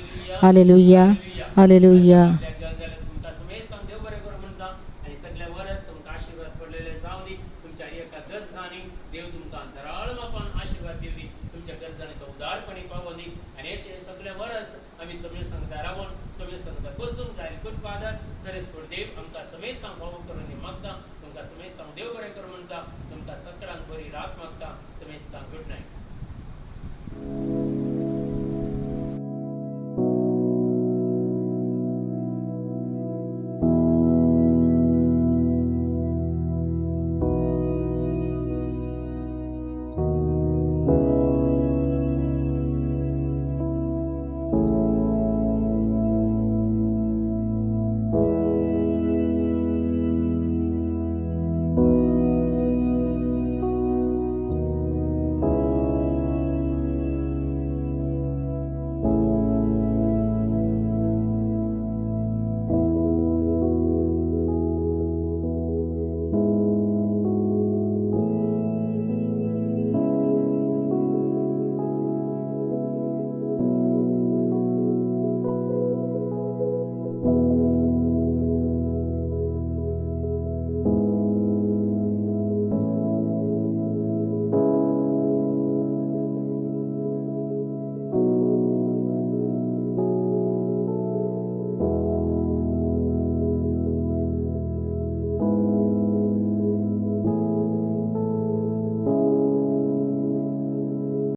Hallelujah, hallelujah. तुमकां समेस्तांक देव बरें करूं म्हणटा आनी सगळे वरस तुमकां आशिर्वाद पडलेले जावं दी. तुमच्या एका गरजांनी देव तुमकां अंतराळ मापान आशिर्वाद दिवं दी. तुमच्या गरजांनी तो उदारपणी पावों दी आनी अशें सगळे वरस आमी समेळ सांगता रावून समेळ सांगता बसूंक जाय. गुड फादर सरेस्पोर देव आमकां समेस्तांक फावो करून दी मागता. तुमकां समेस्तांक देव बरें करूं म्हणटा. तुमकां सगळ्यांक बरी रात मागता. समेस्तांक गुड नायट.